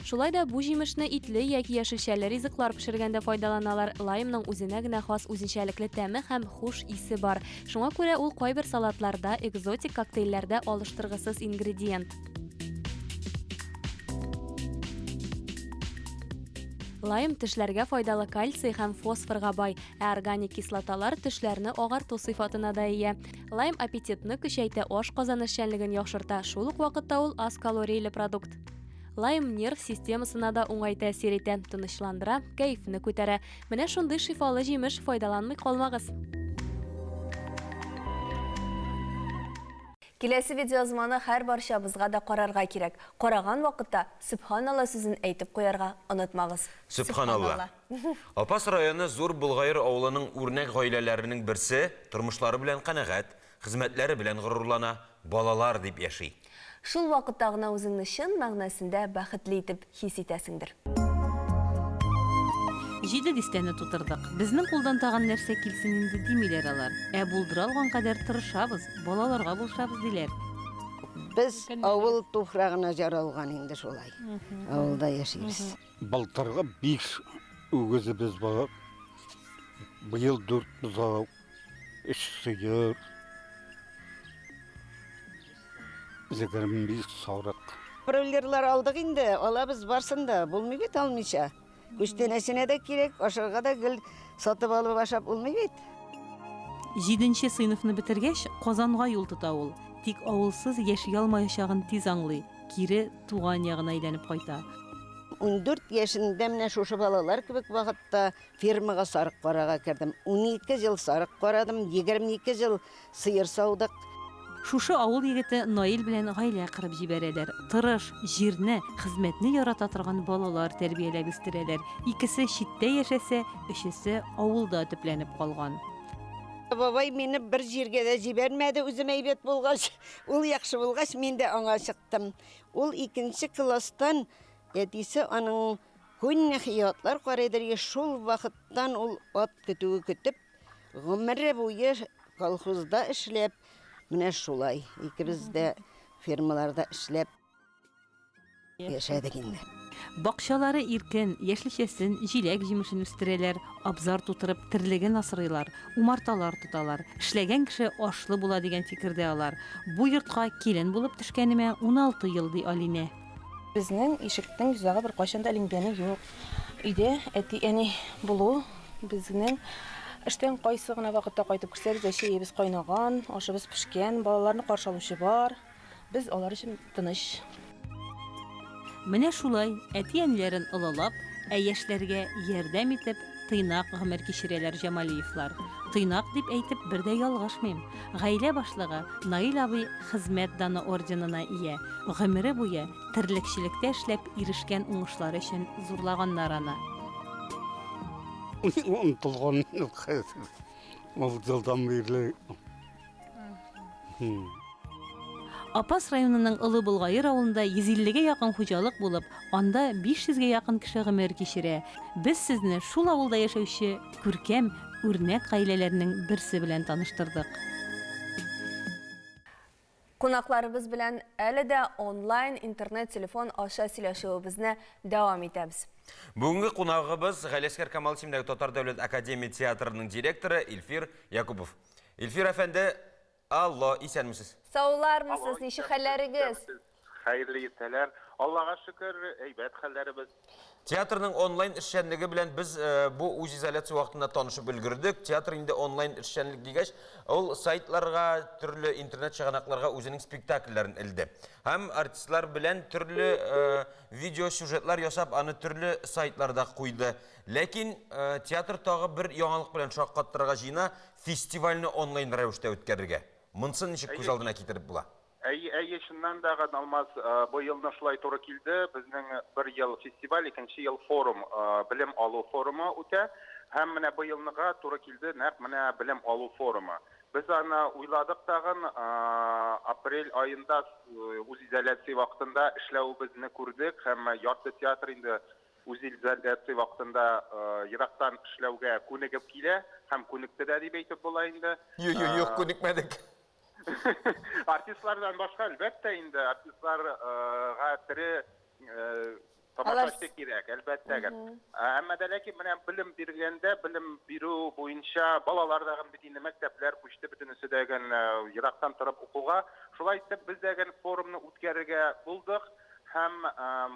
Шулай да бу җимешне итле яки яшелчәле ризыклар пешергәндә файдаланалар. Лаймның үзенә генә хас үзенчәлекле тәме һәм хуш исе бар. Шуңа күрә ул кайбер салатларда, экзотик коктейльләрдә алыштыргысыз ингредиент. Лайм тешләргә файдалы кальций һәм фосфорга бай, ә органик кислоталар тешләрне агарту сыйфатына да ия. Лайм аппетитны көчәйтә, ашказан эшчәнлеген яхшырта, шул ук вакытта ул аз калорияле продукт. Лайм нерв системасына да уңай тәэсир итә, тынычландыра, кәефне күтәрә. Менә шундый шифалы җимеш, файдаланмый калмагыз! Киләсе видеоязманы һәрбарчабызга да карарга кирәк. Караган вакытта Сөбханалла сүзен әйтеп куярга онытмагыз. Сөбханалла. Апас районы Зур Болгаер авылының үрнәк гаиләләренең берсе, тормышлары белән канәгать, Хезмәтләре белән горурлана, балалар дип яши. Шул вакытта гына үзеңне чын мәгънәсендә бәхетле итеп хис итәсеңдер. Җиде дистәне тутырдык. Безнең кулдан тагын нәрсә килсен инде, димиләр алар. Ә булдыра алган кадәр тырышабыз, балаларга булышабыз, диләр. Без авыл туфрагына җаралган инде шулай. Авылда яшибез. Былтыргы биш үгезебез бар. Быел дүрт бозау. Өч сыер, 25 сарык. Бройлерлар алдык инде, алабыз барсын да, булмый бит алмыйча. Күчтәнәченә дә кирәк, ашарга да гел сатып алып ашап булмый бит. Җиденче сыйныфны бетергәч, Казанга юл тота ул. Тик авылсыз яши алмаячагын тиз аңлый, кире туган ягына әйләнеп кайта. 14 яшендә менә шушы балалар кебек вакытта Фермага сарык карарга кердем. 12 ел сарык карадым, 22 ел сыер саудык. Шушы авыл егете Наил белән гаилә корып җибәрәләр. Тырыш, җирне, хезмәтне ярата торган балалар тәрбияләп үстерәләр. Икесе читтә яшәсә, өчесе авылда төпләнеп калган. Бабай мине бер җиргә дә җибәрмәде, үзем әйбәт булгач. Ул яхшы булгач, мин дә аңа чыктым. Ул икенче класстан әтисе аның Күннехи атлар карыйдыр и шул вакыттан ул ат көтүе көтеп, гомере буе колхозда эшләп, менә шулай икебез дә фермаларда эшләп яшәдек инде. Бакчалары иркен, яшелчәсен, җиләк-җимешен үстерәләр, абзар тутырып, терлеген асрыйлар, умарталар тоталар. Эшләгән кеше ашлы була дигән фикердә алар. Бу йортка килен булып төшкәнемә 16 ел, ди Алинә. Безнең ишекнең йозагы беркайчан да эленгәне юк. Өйдә әти-әни булу безнең эштән кайсы гына вакытта кайтып керсәбез дә, чәебез кайнаган, ашыбыз пешкән, балаларны каршы алучы бар. Без алар өчен тыныч. Менә шулай, әти-әниләрен олылап, ә яшьләргә ярдәм итеп, тыйнак гомер кичерәләр Җамалиевлар. Тыйнак дип әйтеп бер дә ялгышмыйм. Гаилә башлыгы Наил абый Хезмәт даны орденына ия. Гомере буе терлекчелектә эшләп ирешкән уңышлары өчен зурлаганнар аны. Онытылган хәзер. Ул елдан бирле. Апас районының Олы Болгаер авылында 150 гә якын хуҗалык булып, анда 500 гә якын кеше гомер кичерә. Без сезне шул авылда яшәүче күркәм, үрнәк гаиләләрнең берсе белән таныштырдык. Кунакларыбыз белән әле дә онлайн интернет телефон аша сөйләшүебезне дәвам итәбез. Бүгенге кунагыбыз Галиәсгар Камал исемендәге Татар дәүләт академия театрының директоры Илфир Якупов. Илфир әфәнде, алло, исәнмесез. Саулармысыз, ничек хәлләрегез? Хәерле иртәләр. Аллага шөкер, әйбәт хәлләребез. Театрның онлайн эшчәнлеге белән без э, бу үзизоляция вакытында танышып өлгердек. Театр инде онлайн эшчәнлек дигәч, ул сайтларга, төрле интернет чыганакларга үзенең спектакльләрен элде. Һәм артистлар белән төрле э, видеосюжетлар ясап, аны төрле сайтларда куйды. Ләкин э, театр тагы бер яңалык белән шаккаттырырга җыена, фестивальне онлайн рәвештә үткәрергә. Монсын ничек күз алдына китереп була? Әйе, әйе, чыннан да, Алмаз, бу елны шулай туры килде. Безнең бер ел фестиваль, икенче ел форум, белем алу форумы үтә. Һәм менә быелныга туры килде нәкъ менә белем алу форумы. Без аны уйладык тагын, апрель аенда үзизоляция вакытында эшләвебезне күрдек һәм ярты театр инде үзизоляция вакытында ерактан эшләүгә күнегеп килә һәм күнекте дә дип әйтеп була инде. Юк, юк, юк, күнекмәдек. Артистлардан башка, әлбәттә инде, артистларга тере тамашачы кирәк, әлбәттә. Әмма дә ләкин менә белем биргәндә, белем бирү буенча балалар да бит инде мәктәпләр күчте бөтенесе дә ерактан торып укуга. Шулай итеп, без дә форумны үткәрергә булдык һәм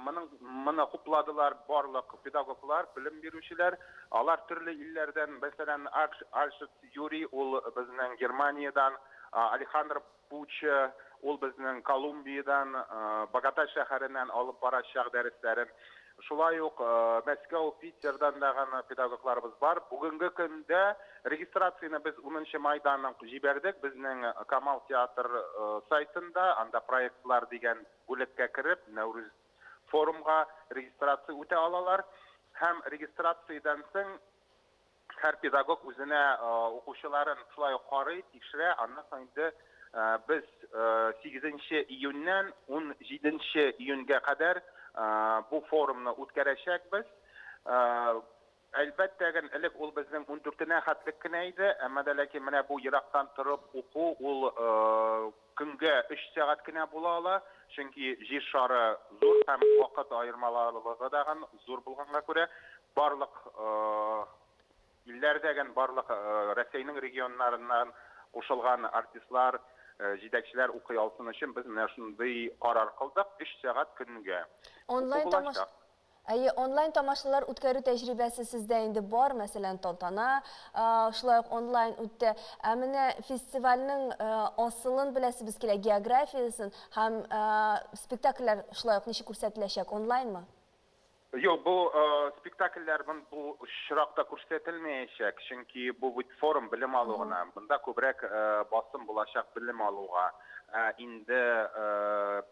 моның моны хупладылар барлык педагоглар, белем бирүчеләр. Алар төрле илләрдән, мәсәлән, Альшет Юрий, ул безнең Германиядән, Алехандро Пуче, ул безнең Колумбиядән, Богота шәһәреннән алып барачак дәресләрен. Шулай ук Мәскәү, Питердан дагы педагогларыбыз бар. Бүгенге көндә регистрацияне без унынчы майдан ук җибәрдек. Безнең Камал театр сайтында, анда проектлар дигән бүлеккә кереп, Нәүрүз форумга регистрация үтә алалар. Һәм регистрациядән соң һәр педагог үзенә укучыларын шулай ук карый, тикшерә. Аннан соң инде без 8 июньнән 17 июньгә кадәр бу форумны үткәрәчәкбез. Әлбәттә, элек ул безнең 14-енә хәтлек кенә иде, әмма дә ләкин менә бу ерактан торып уку ул көнгә 3 сәгать кенә була ала, чөнки җир шары зур һәм вакыт аермалылыгы дагын зур булганга күрә, барлык илләрдәген, барлык Рәсәйнең регионнарыннан кушылган артистлар, җитәкчеләр укый алсын өчен без менә шундый карар кылдык, 3 сәгать көнгә уку Онлайн тамаш булачак. Әйе, онлайн тамашалар үткәрү тәҗрибәсе сездә инде бар, мәсәлән, тантана шулай ук онлайн үтте. Ә менә фестивальнең асылын беләсебез килә, географиясен һәм спектакльләр шулай ук ничек күрсәтеләчәк, онлайнмы? Юк, бу спектакльләр бу очракта күрсәтелмәячәк, чөнки бу бит форум белем алу гына. Монда күбрәк басым булачак белем алуга. Ә инде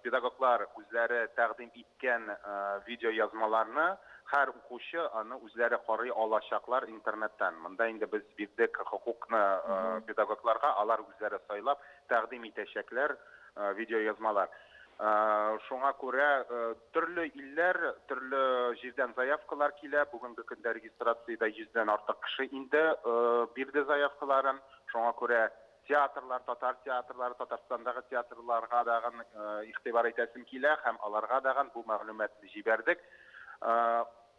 педагоглар үзләре тәкъдим иткән видеоязмаларны һәр укучы аны үзләре карый алачаклар интернеттан. Монда инде без бирдек хокукны педагогларга, алар үзләре сайлап тәкъдим итәчәкләр видеоязмалар. Шуңа күрә төрле илләр, төрле җирдән заявкалар килә. Бүгенге көндә регистрациядә йөздән артык кеше инде бирде заявкаларын. Шуңа күрә театрлар, татар театрлары, Татарстандагы театрларга дагын игътибар итәсем килә һәм аларга дагын бу мәгълүматны җибәрдек.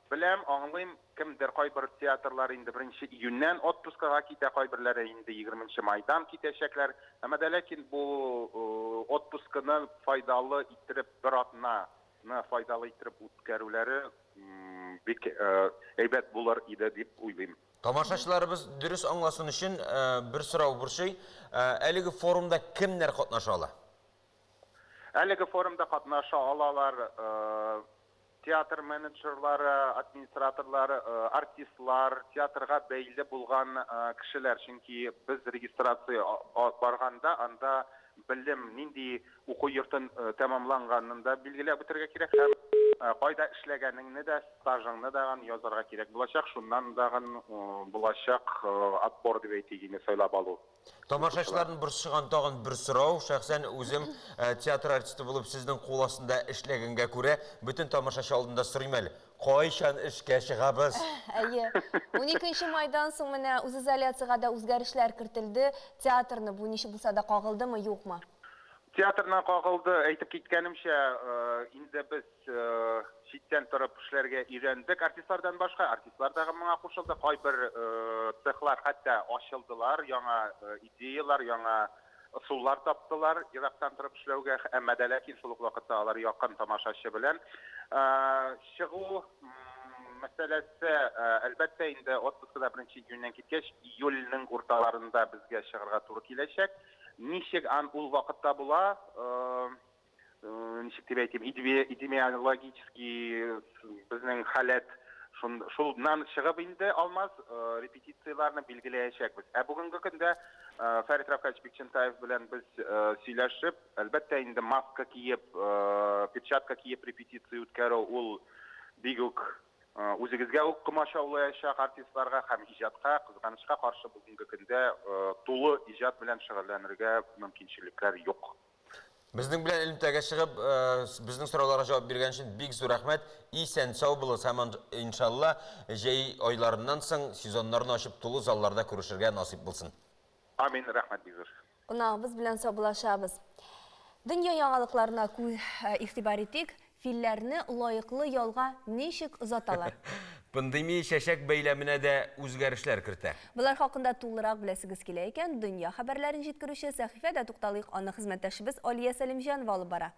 Беләм, аңлыйм, кемдер, кайбер театрлар инде беренче июньнән отпускага китә, кайберләре инде егерменче майдан китәчәкләр. Әмма дә ләкин бу отпускыны файдалы иттереп, бер атнаны файдалы иттереп үткәрүләре бик әйбәт булыр иде дип уйлыйм. Тамашачыларыбыз дөрес аңласын өчен бер сорау борчый, әлеге форумда кемнәр катнаша ала? Әлеге форумда катнаша алалар театр менеджерлары, администраторлар, артистлар, театрга бәйле булган кешеләр. Чөнки без регистрация барганда анда белем, нинди уку йортын тәмамланганын да билгеләп үтәргә кирәк һәм. Кайда эшләгәнеңне дә, стажыңны дагын язарга кирәк булачак. Шуннан дагын булачак отбор дип әйтик инде, сайлап алу. Тамашачыларны борчыган тагын бер сорау, шәхсән үзем театр артисты булып сезнең кул астында эшләгәнгә күрә, бөтен тамашачы алдында сорыйм әле, кайчан эшкә чыгабыз? Әйе. Уникенче майдан соң менә үзизоляциягә дә үзгәрешләр кертелде. Театрны бу ничек булса да кагылдымы, юкмы? Театрны кагылды, әйтеп киткәнемчә, инде без читтән торып эшләргә өйрәндек артистлардан башка, артистлар да моңа кушылды. Кайбер цехлар хәтта ачылдылар, яңа идеялар, яңа ысуллар таптылар ерактан торып эшләүгә, әмма дә ләкин шул ук вакытта алар якын тамашачы белән чыгу мәсьәләсе, әлбәттә инде, отпускыда беренче июньнән киткәч, июльнең урталарында безгә чыгарга туры киләчәк. Ничек ан ул вакытта була, ничек дип әйтим, эпидемиологический безнең халәт шуннан чыгып инде Алмаз репетицияләрне билгеләячәкбез. Ә бүгенге көндә Фәрит Рафкатович Бикчәнтаев белән без сөйләшеп, әлбәттә инде маска киеп, перчатка киеп репетиция үткәрү ул бик үк Үзегезгә үк комачаулаячак артистларга һәм иҗатка, кызганычка каршы, бүгенге көндә тулы иҗат белән шөгыльләнергә мөмкинчелекләр юк. Безнең белән элемтәгә чыгып, безнең сорауларга җавап биргән өчен бик зур рәхмәт. Исән-сау булыгыз һәм, иншалла, җәй айларыннан соң сезоннарны ачып тулы залларда күрешергә насыйп булсын. Амин, рәхмәт бик зур. Кунагыбыз белән саубуллашабыз. Дөнья яңалыкларына игътибар итик. Филләрне лаеклы ялга ничек озаталар? Пандемия чәчәк бәйләменә дә үзгәрешләр кертә. Болар хакында тулырак беләсегез килә икән, дөнья хәбәрләрен җиткерүче сәхифә дә тукталыйк, аны хезмәттәшебез Алия Сәлимҗанова алып бара.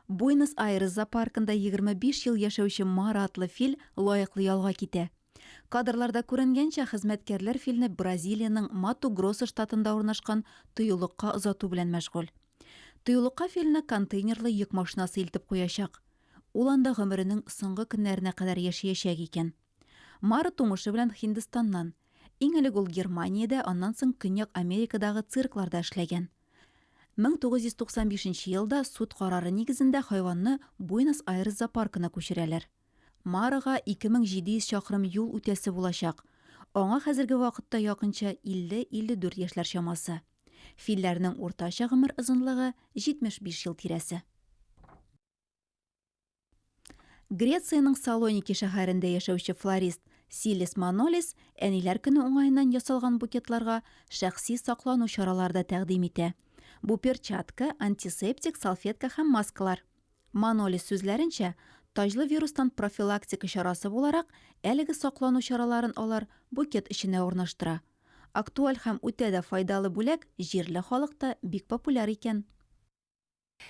Буэнос-Айрес зоопаркында 25 ел яшәүче Мара атлы фил лаеклы ялга китә. Кадрларда күренгәнчә, хезмәткәрләр филне Бразилиянең Мату-Гроссо штатында урнашкан тыюлыкка озату белән мәшгуль. Тыюлыкка филне контейнерлы йөк машинасы илтеп куячак. Ул анда гомеренең соңгы көннәренә кадәр яшәячәк икән. Мара тумышы белән Һиндстаннан. Иң элек ул Германиядә, аннан соң Көньяк Америкадагы циркларда эшләгән. 1995 нче елда суд карары нигезендә хайванны Буэнос-Айрес зоопаркына күчерәләр. Марага 2700 чакрым юл үтәсе булачак. Аңа хәзерге вакытта якынча 50-54 яшьләр чамасы. Филләрнең уртача гомер озынлыгы, 75 ел тирәсе. Грециянең Салоники шәһәрендә яшәүче флорист Силис Манолис Әниләр көне уңаеннан ясалган букетларга шәхси саклану чаралары да тәкъдим итә. Бу перчатка, антисептик, салфетка һәм маскалар. Манолис сүзләренчә, таҗлы вирустан профилактика чарасы буларак, әлеге саклану чараларын алар букет эченә урнаштыра. Актуаль һәм үтә дә файдалы бүләк җирле халыкта бик популяр икән.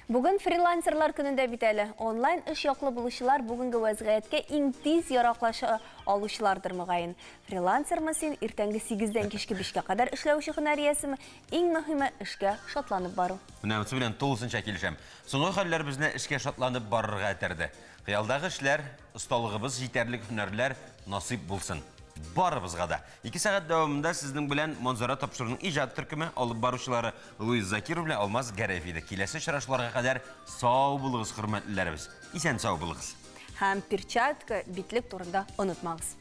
Бүген фрилансерлар көнендә бит әле. Онлайн эш яклы булучылар бүгенге вәзгыятькә иң тиз яраклаша алучылардыр, мөгаен. Фрилансермы син, иртәнге сигездән кичке бишкә кадәр эшләүче һөнәр иясеме, иң мөһиме, эшкә шатланып бару. Менә монысы белән тулысынча килешәм. Соңгы хәлләр безне эшкә шатланып барырга этәрде. Хыялдагы эшләр, осталыгыбыз җитәрлек һөнәрләр насыйп булсын. Барыбызга да. Ике сәгать дәвамында сезнең белән Манзара тапшыруының иҗат төркеме алып баручылары Луиз Закиров белән Алмаз Гәрәев иде. Киләсе очрашуларга кадәр сау булыгыз, хөрмәтлеләребез. Исән-сау булыгыз. Һәм перчатка, битлек турында онытмагыз.